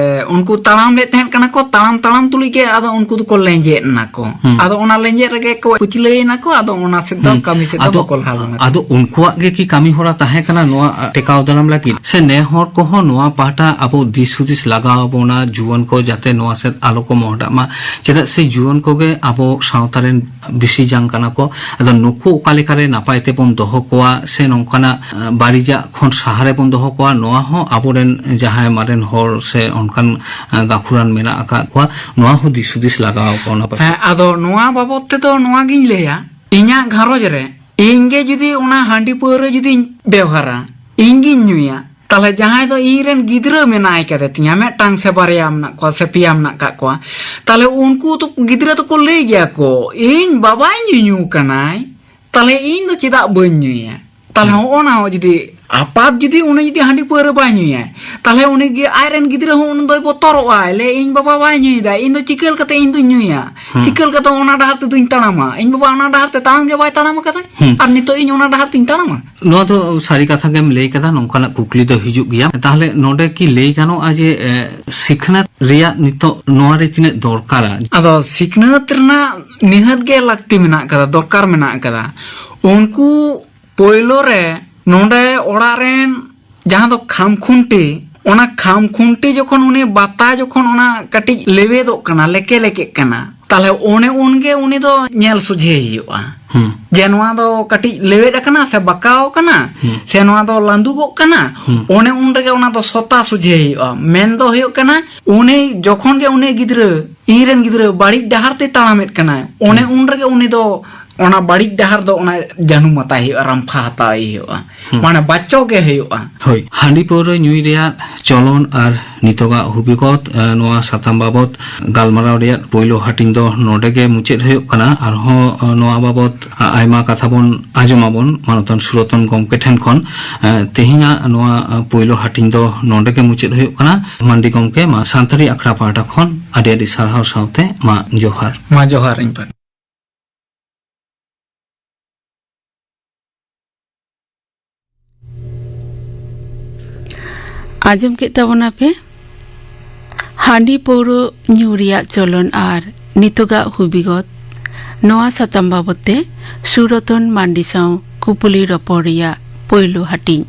ᱩᱱᱠᱩ ᱛᱟᱲᱟᱢ ᱞᱮᱫ ᱛᱟᱦᱮᱸᱫ ᱠᱟᱱᱟ ᱠᱚ, ᱛᱟᱲᱟᱢ ᱛᱟᱲᱟᱢ ᱛᱩᱞᱩᱡ ᱜᱮ ᱟᱫᱚ ᱩᱱᱠᱩ ᱫᱚᱠᱚ ᱞᱮᱸᱡᱮᱫ ᱮᱱᱟ ᱠᱚ᱾ ᱦᱩᱸ᱾ ᱟᱫᱚ ᱚᱱᱟ ᱞᱮᱸᱡᱮᱫ ᱨᱮᱜᱮ ᱠᱚ ᱯᱟᱹᱪᱷᱞᱟᱹᱭᱮᱱᱟ ᱠᱚ, ᱟᱫᱚ ᱚᱱᱟ ᱥᱮᱫ ᱫᱚ ᱦᱩᱸ᱾ ᱠᱟᱹᱢᱤ ᱥᱮᱫ ᱫᱚ ᱟᱫᱚ, ᱵᱟᱠᱚ ᱞᱟᱦᱟ ᱞᱮᱱᱟ ᱠᱚ᱾ ᱟᱫᱚ ᱩᱱᱠᱩᱣᱟᱜ ᱜᱮ ᱠᱤ ᱠᱟᱹᱢᱤ ᱦᱚᱨᱟ ᱛᱟᱦᱮᱸ ᱠᱟᱱᱟ ᱱᱚᱣᱟ ᱴᱮᱠᱟᱣ ᱫᱟᱨᱟᱢ ᱞᱟᱹᱜᱤᱫ? ᱥᱮ ᱱᱮ ᱦᱚᱲ ᱠᱚᱦᱚᱸ ᱱᱚᱣᱟ ᱯᱟᱦᱴᱟ ᱟᱵᱚ ᱫᱤᱥ ᱦᱩᱫᱤᱥ ᱞᱟᱜᱟᱣ ᱟᱵᱚᱱᱟ, ᱡᱩᱣᱟᱹᱱ ᱠᱚ ᱡᱟᱛᱮ ᱱᱚᱣᱟ ᱥᱮᱫ ᱟᱞᱚ ᱠᱚ ᱢᱚᱦᱰᱟᱜ ᱢᱟ? ᱪᱮᱫᱟᱜ ᱥᱮ ᱡᱩᱣᱟᱹᱱ ᱠᱚᱜᱮ ᱟᱵᱚ ᱥᱟᱶᱛᱟ ᱨᱮᱱ ᱵᱤᱥᱤ ᱡᱟᱝ ᱠᱟᱱᱟ ᱠᱚ᱾ ᱟᱫᱚ ᱱᱩᱠᱩ ᱚᱠᱟ ᱞᱮᱠᱟᱨᱮ ᱱᱟᱯᱟᱭ ᱛᱮᱵᱚᱱ ᱫᱚᱦᱚ ᱠᱚᱣᱟ ᱥᱮ ᱱᱚᱝᱠᱟᱱᱟᱜ, ᱟᱸ, ᱵᱟᱹᱲᱤᱡᱟᱜ ᱠᱷᱚᱱ ᱥᱟᱦᱟ ᱨᱮᱵᱚᱱ ᱫᱚᱦᱚ ᱠᱚᱣᱟ, ᱱᱚᱣᱟ ᱦᱚᱸ ᱟᱵᱚᱨᱮᱱ ᱡᱟᱦᱟᱸᱭ ᱢᱟᱨᱮᱱ ᱦᱚᱲ ᱥᱮ ᱚᱱᱠᱟᱱ, ᱟᱸ, ᱜᱟᱹᱠᱷᱩᱲᱟᱱ ᱢᱮᱱᱟᱜ ᱟᱠᱟᱫ ᱠᱚᱣᱟ, ᱱᱚᱣᱟ ᱦᱚᱸ ᱫᱤᱥ ᱦᱩᱫᱤᱥ ᱞᱟᱜᱟᱣ ᱠᱚᱣᱟ ᱚᱱᱟ ᱯᱟᱥᱮ᱾ ᱦᱮᱸ, ᱟᱫᱚ ᱱᱚᱣᱟ ᱵᱟᱵᱚᱫ ᱛᱮᱫᱚ ᱱᱚᱣᱟ ᱜᱤᱧ ᱞᱟᱹᱭᱟ, ᱤᱧᱟᱹᱜ ᱜᱷᱟᱨᱚᱸᱡᱽ ᱨᱮ ᱤᱧ ᱜᱮ ᱡᱩᱫᱤ ᱚᱱᱟ ᱦᱟᱺᱰᱤ ᱯᱟᱹᱣᱨᱟᱹ ᱡᱩᱫᱤᱧ ᱵᱮᱣᱦᱟᱨᱟ, ᱤᱧ ᱜᱤᱧ ᱧᱩᱭᱟ, ᱛᱟᱦᱞᱮ ᱡᱟᱦᱟᱸᱭ ᱫᱚ ᱤᱧ ᱨᱮᱱ ᱜᱤᱫᱽᱨᱟᱹ ᱢᱮᱱᱟᱭ ᱠᱟᱫᱮ ᱛᱤᱧᱟ, ᱢᱤᱫᱴᱟᱝ ᱥᱮ ᱵᱟᱨᱭᱟ ᱢᱮᱱᱟᱜ ᱠᱚᱣᱟ ᱥᱮ ᱯᱮᱭᱟ ᱢᱮᱱᱟᱜ ᱠᱟᱜ ᱠᱚᱣᱟ, ᱛᱟᱦᱞᱮ ᱩᱱᱠᱩ ᱫᱚ, ᱜᱤᱫᱽᱨᱟᱹ ᱫᱚᱠᱚ ᱞᱟᱹᱭ ᱜᱮᱭᱟ ᱠᱚ, "ᱤᱧ ᱵᱟᱵᱟᱭ ᱧᱩᱧᱩ ᱠᱟᱱᱟᱭ, ᱛᱟᱦᱞᱮ ᱤᱧ ᱫᱚ ᱪᱮᱫᱟᱜ ᱵᱟᱹᱧ ᱧᱩᱭᱟ?" ᱛᱟᱦᱞᱮ ᱦᱩᱸ᱾ ᱦᱚᱸᱜᱼᱚ ᱱᱟ ᱦᱚᱸ ᱡᱩᱫᱤ ᱟᱯᱟᱛ ᱡᱩᱫᱤ ᱩᱱᱤ ᱡᱩᱫᱤ ᱦᱟᱺᱰᱤ ᱯᱟᱹᱣᱨᱟᱹ ᱵᱟᱭ ᱧᱩᱭᱟ, ᱛᱟᱦᱞᱮ ᱩᱱᱤ ᱜᱮ ᱟᱡ ᱨᱮᱱ ᱜᱤᱫᱽᱨᱟᱹ ᱦᱚᱸ ᱩᱱᱤ ᱫᱚᱭ ᱵᱚᱛᱚᱨᱚᱜᱼᱟᱭ, ᱞᱟᱹᱭ, "ᱤᱧ ᱵᱟᱵᱟ ᱵᱟᱭ ᱧᱩᱭᱮᱫᱟ, ᱤᱧ ᱫᱚ ᱪᱤᱠᱟᱹ ᱞᱮᱠᱟᱛᱮ ᱤᱧ ᱫᱚᱧ ᱧᱩᱭᱟ? ᱦᱩᱸ᱾ ᱪᱤᱠᱟᱹ ᱞᱮᱠᱟᱛᱮ ᱚᱱᱟ ᱰᱟᱦᱟᱨ ᱛᱮᱫᱚᱧ ᱛᱟᱲᱟᱢᱟ? ᱤᱧ ᱵᱟᱵᱟ ᱚᱱᱟ ᱰᱟᱦᱟᱨ ᱛᱮ ᱛᱟᱲᱟᱢ ᱜᱮ ᱵᱟᱭ ᱛᱟᱲᱟᱢ ᱟᱠᱟᱫᱟ, ᱦᱩᱸ᱾ ᱟᱨ ᱱᱤᱛᱚᱜ ᱤᱧ ᱚᱱᱟ ᱰᱟᱦᱟᱨ ᱛᱮᱧ ᱛᱟᱲᱟᱢᱟ?" ᱱᱚᱣᱟ ᱫᱚ ᱥᱟᱹᱨᱤ ᱠᱟᱛᱷᱟ ᱜᱮᱢ ᱞᱟᱹᱭ ᱠᱟᱫᱟ, ᱱᱚᱝᱠᱟᱱᱟᱜ ᱠᱩᱠᱞᱤ ᱫᱚ ᱦᱤᱡᱩᱜ ᱜᱮᱭᱟ᱾ ᱛᱟᱦᱞᱮ ᱱᱚᱰᱮ ᱠᱤ ᱞᱟᱹᱭ ᱜᱟᱱᱚᱜᱼᱟ ᱡᱮ, ᱮ, ᱥᱤᱠᱷᱱᱟᱹᱛ ᱨᱮᱭᱟᱜ ᱱᱤᱛᱚᱜ ᱱᱚᱣᱟ ᱨᱮ ᱛᱤᱱᱟᱹᱜ ᱫᱚᱨᱠᱟᱨᱟ? ᱟᱫᱚ ᱥᱤᱠᱷᱱᱟᱹᱛ ᱨᱮᱱᱟᱜ ᱱᱤᱦᱟᱹᱛ ᱜᱮ ᱞᱟᱹᱠᱛᱤ ᱢᱮᱱᱟᱜ ᱠᱟᱫᱟ, ᱫᱚᱨᱠᱟᱨ ᱢᱮᱱᱟᱜ ᱠᱟᱫᱟ᱾ ᱩᱱᱠᱩ ᱯᱳᱭᱞᱳ ᱨᱮ ᱱᱚᱰᱮ ᱚᱲᱟᱜ ᱨᱮᱱ ᱡᱟᱦᱟᱸ ᱫᱚ ᱠᱷᱟᱢ ᱠᱷᱩᱱᱴᱤ, ᱚᱱᱟ ᱠᱷᱟᱢ ᱠᱷᱩᱱᱴᱤ ᱡᱚᱠᱷᱚᱱ ᱩᱱᱤ ᱵᱟᱛᱟ ᱡᱚᱠᱷᱚᱱ ᱚᱱᱟ ᱠᱟᱹᱴᱤᱡ ᱞᱮᱣᱮᱫᱚᱜ ᱠᱟᱱᱟ, ᱞᱮᱠᱮ ᱞᱮᱠᱮᱜ ᱠᱟᱱᱟ, ᱛᱟᱦᱞᱮ ᱚᱱᱮ ᱩᱱᱜᱮ ᱩᱱᱤ ᱫᱚ ᱧᱮᱞ ᱥᱚᱡᱷᱮ ᱦᱩᱭᱩᱜᱼᱟ᱾ ᱦᱩᱸ᱾ ᱡᱮ ᱱᱚᱣᱟ ᱫᱚ ᱠᱟᱹᱴᱤᱡ ᱞᱮᱣᱮᱫ ᱟᱠᱟᱱᱟ ᱥᱮ ᱵᱟᱸᱠᱟᱣ ᱟᱠᱟᱱᱟ, ᱦᱩᱸ᱾ ᱥᱮ ᱱᱚᱣᱟ ᱫᱚ ᱞᱟᱸᱫᱩᱜᱚᱜ ᱠᱟᱱᱟ, ᱦᱩᱸ᱾ ᱚᱱᱮ ᱩᱱ ᱨᱮᱜᱮ ᱚᱱᱟ ᱫᱚ ᱥᱚᱛᱟ ᱥᱚᱡᱷᱮ ᱦᱩᱭᱩᱜᱼᱟ᱾ ᱢᱮᱱ ᱫᱚ ᱦᱩᱭᱩᱜ ᱠᱟᱱᱟ, ᱩᱱᱤ ᱡᱚᱠᱷᱚᱱ ᱜᱮ ᱩᱱᱤ ᱜᱤᱫᱽᱨᱟᱹ, ᱤᱧ ᱨᱮᱱ ᱜᱤᱫᱽᱨᱟᱹ ᱵᱟᱹᱲᱤᱡ ᱰᱟᱦᱟᱨ ᱛᱮ ᱛᱟᱲᱟᱢᱮᱫ ᱠᱟᱱᱟᱭ, ᱚᱱᱮ ᱦᱩᱸ᱾ ᱩᱱ ᱨᱮᱜᱮ ᱩᱱᱤ ᱫᱚ ᱚᱱᱟ ᱵᱟᱹᱲᱤᱡ ᱰᱟᱦᱟᱨ ᱫᱚ ᱚᱱᱟ ᱡᱟᱹᱱᱩᱢ ᱟᱛᱟᱭ ᱦᱩᱭᱩᱜᱼᱟ, ᱨᱟᱢᱯᱷᱟ ᱦᱟᱛᱟᱣ ᱦᱩᱭᱩᱜᱼᱟ, ᱦᱩᱸ᱾ ᱢᱟᱱᱮ ᱵᱟᱪᱚ ᱜᱮ ᱦᱩᱭᱩᱜᱼᱟ᱾ ᱦᱳᱭ, ᱦᱟᱺᱰᱤ ᱯᱟᱹᱣᱨᱟᱹ ᱧᱩᱭ ᱨᱮᱭᱟᱜ ᱪᱚᱞᱚᱱ ᱟᱨ ᱱᱤᱛᱚᱜᱟᱜ ᱦᱩᱵᱤᱜᱚᱛ, ᱮ, ᱱᱚᱣᱟ ᱥᱟᱛᱟᱢ ᱵᱟᱵᱚᱛ ᱜᱟᱞᱢᱟᱨᱟᱣ ᱨᱮᱭᱟᱜ ᱯᱳᱭᱞᱳ ᱦᱟᱹᱴᱤᱧ ᱫᱚ ᱱᱚᱰᱮ ᱜᱮ ᱢᱩᱪᱟᱹᱫ ᱦᱩᱭᱩᱜ ᱠᱟᱱᱟ᱾ ᱟᱨᱦᱚᱸ, ᱮ, ᱱᱚᱣᱟ ᱵᱟᱵᱚᱛ, ᱟ, ᱟᱭᱢᱟ ᱠᱟᱛᱷᱟ ᱵᱚᱱ ᱟᱸᱡᱚᱢᱟᱵᱚᱱ ᱢᱟᱱᱚᱛᱟᱱ ᱥᱩᱨᱚᱛᱚᱱ ᱜᱚᱢᱠᱮ ᱴᱷᱮᱱ ᱠᱷᱚᱱ᱾ ᱮ, ᱛᱮᱦᱮᱧᱟᱜ ᱱᱚᱣᱟ, ᱟ, ᱯᱳᱭᱞᱳ ᱦᱟᱹᱴᱤᱧ ᱫᱚ ᱱᱚᱰᱮ ᱜᱮ ᱢᱩᱪᱟᱹᱫ ᱦᱩᱭᱩᱜ ᱠᱟᱱᱟ᱾ ᱢᱟᱱᱰᱤ ᱜᱚᱢᱠᱮ, ᱢᱟ ᱥᱟᱱᱛᱟᱲᱤ ᱟᱠᱷᱲᱟ ᱯᱟᱦᱴᱟ ᱠᱷᱚᱱ ᱟᱹᱰᱤ ᱟᱹᱰᱤ ᱥᱟᱨᱦᱟᱣ ᱥᱟᱶᱛᱮ ᱢᱟ ᱡᱚᱦᱟᱨ᱾ ᱢᱟ ᱡᱚᱦᱟᱨ ᱤᱧ ᱯᱟᱦᱴᱟ᱾ ᱟᱸᱡᱚᱢ ᱠᱮᱫ ᱛᱟᱵᱚᱱᱟ ᱯᱮ ᱦᱟᱺᱰᱤ ᱯᱟᱹᱣᱨᱟᱹ ᱧᱩ ᱨᱮᱭᱟᱜ ᱪᱚᱞᱚᱱ ᱟᱨ ᱱᱤᱛᱚᱜᱟᱜ ᱦᱩᱵᱤᱜᱚᱛ᱾ ᱱᱚᱣᱟ ᱥᱟᱛᱟᱢ ᱵᱟᱵᱚᱛ ᱛᱮ ᱥᱩᱨᱚᱛᱚᱱ ᱢᱟᱱᱰᱤ ᱥᱟᱶ ᱠᱩᱯᱩᱞᱤ ᱨᱚᱯᱚᱲ ᱨᱮᱭᱟᱜ ᱯᱳᱭᱞᱳ ᱦᱟᱹᱴᱤᱧ᱾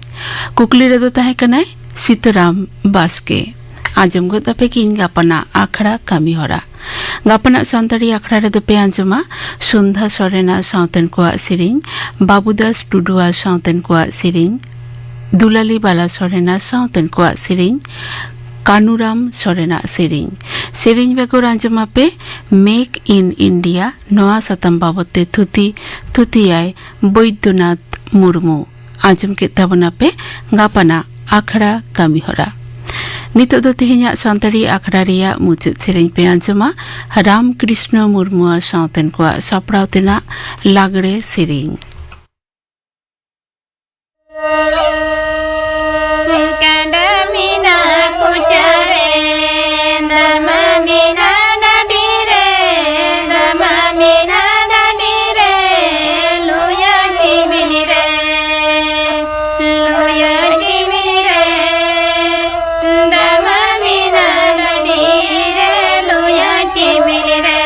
ᱠᱩᱠᱞᱤ ᱨᱮᱫᱚ ᱛᱟᱦᱮᱸ ᱠᱟᱱᱟᱭ ᱥᱤᱛᱟᱹᱨᱟᱢ ᱵᱟᱥᱠᱮ᱾ ᱟᱸᱡᱚᱢ ᱜᱚᱫ ᱟᱯᱮ ᱠᱤᱱ ᱜᱟᱯᱟᱱᱟᱜ ᱟᱠᱷᱲᱟ ᱠᱟᱹᱢᱤ ᱦᱚᱨᱟ᱾ ᱜᱟᱯᱟᱱᱟᱜ ᱥᱟᱱᱛᱟᱲᱤ ᱟᱠᱷᱲᱟ ᱨᱮᱫᱚ ᱯᱮ ᱟᱸᱡᱚᱢᱟ ᱥᱚᱱᱫᱷᱟ ᱥᱚᱨᱮᱱᱟᱜ ᱥᱟᱶᱛᱮᱱ ᱠᱚᱣᱟᱜ ᱥᱮᱨᱮᱧ, ᱵᱟᱵᱩᱫᱟᱥ ᱴᱩᱰᱩᱣᱟᱜ ᱥᱟᱶᱛᱮᱱ ᱠᱚᱣᱟᱜ ᱥᱮᱨᱮᱧ, ᱫᱩᱞᱟᱞᱤ ᱵᱟᱞᱟ ᱥᱚᱨᱮᱱᱟᱜ ᱥᱟᱶᱛᱮᱱ ᱠᱚᱣᱟᱜ ᱥᱮᱨᱮᱧ, ᱠᱟᱱᱩᱨᱟᱢ ᱥᱚᱨᱮᱱᱟᱜ ᱥᱮᱨᱮᱧ᱾ ᱥᱮᱨᱮᱧ ᱵᱮᱜᱚᱨ ᱟᱸᱡᱚᱢ ᱟᱯᱮ Make in India, ᱱᱚᱣᱟ ᱥᱟᱛᱟᱢ ᱵᱟᱵᱚᱛ ᱛᱮ ᱛᱷᱩᱛᱤ ᱛᱷᱩᱛᱤᱭᱟᱭ ᱵᱳᱭᱫᱚᱱᱟᱛᱷ ᱢᱩᱨᱢᱩ᱾ ᱟᱸᱡᱚᱢ ᱠᱮᱫ ᱛᱟᱵᱚᱱᱟᱯᱮ ᱜᱟᱯᱟᱱᱟᱜ ᱟᱠᱷᱲᱟ ᱠᱟᱹᱢᱤ ᱦᱚᱨᱟ᱾ ᱱᱤᱛᱚᱜ ᱫᱚ ᱛᱮᱦᱮᱧᱟᱜ ᱥᱟᱱᱛᱟᱲᱤ ᱟᱠᱷᱲᱟ ᱨᱮᱭᱟᱜ ᱢᱩᱪᱟᱹᱫ ᱥᱮᱨᱮᱧ ᱯᱮ ᱟᱸᱡᱚᱢᱟ ᱨᱟᱢᱠᱨᱤᱥᱱᱚ ᱢᱩᱨᱢᱩᱣᱟᱜ ᱥᱟᱶᱛᱮᱱ ᱠᱚᱣᱟᱜ ᱥᱟᱯᱲᱟᱣ ᱛᱮᱱᱟᱜ ᱞᱟᱜᱽᱲᱮ ᱥᱮᱨᱮᱧ᱾ ᱠᱟᱰᱟ ᱢᱮᱱᱟᱜ ᱠᱚᱪᱟᱨᱮ, ᱫᱟᱢᱟ ᱢᱮᱱᱟᱜ ᱰᱟᱹᱰᱤ ᱨᱮ, ᱫᱟᱢᱟ ᱢᱮᱱᱟᱜ ᱰᱟᱹᱰᱤ ᱨᱮ, ᱞᱩᱭᱟ ᱪᱤᱢᱤᱱ ᱨᱮ, ᱞᱩᱭᱟ ᱪᱤᱢᱤᱱ ᱨᱮ, ᱫᱟᱢᱟ ᱢᱮᱱᱟᱜ ᱰᱟᱹᱰᱤ ᱨᱮ, ᱞᱩᱭᱟ ᱪᱤᱢᱤᱱ ᱨᱮ᱾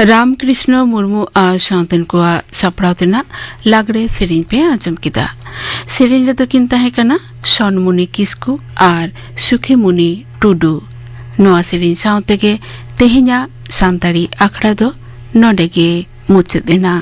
ᱨᱟᱢᱠᱨᱤᱥᱱᱚ ᱢᱩᱨᱢᱩ ᱟᱨ ᱥᱟᱶᱛᱮᱱ ᱠᱚᱣᱟᱜ ᱥᱟᱯᱲᱟᱣ ᱛᱮᱱᱟᱜ ᱞᱟᱜᱽᱲᱮ ᱥᱮᱨᱮᱧ ᱯᱮ ᱟᱸᱡᱚᱢ ᱠᱮᱫᱟ᱾ ᱥᱮᱨᱮᱧ ᱨᱮᱫᱚ ᱠᱤᱱ ᱛᱟᱦᱮᱸ ᱠᱟᱱᱟ ᱥᱚᱱᱢᱩᱱᱤ ᱠᱤᱥᱠᱩ ᱟᱨ ᱥᱩᱠᱷᱤᱢᱩᱱᱤ ᱴᱩᱰᱩ᱾ ᱱᱚᱣᱟ ᱥᱮᱨᱮᱧ ᱥᱟᱶ ᱛᱮᱜᱮ ᱛᱮᱦᱮᱧᱟᱜ ᱥᱟᱱᱛᱟᱲᱤ ᱟᱠᱷᱲᱟ ᱫᱚ ᱱᱚᱰᱮ ᱜᱮ ᱢᱩᱪᱟᱹᱫ ᱮᱱᱟ᱾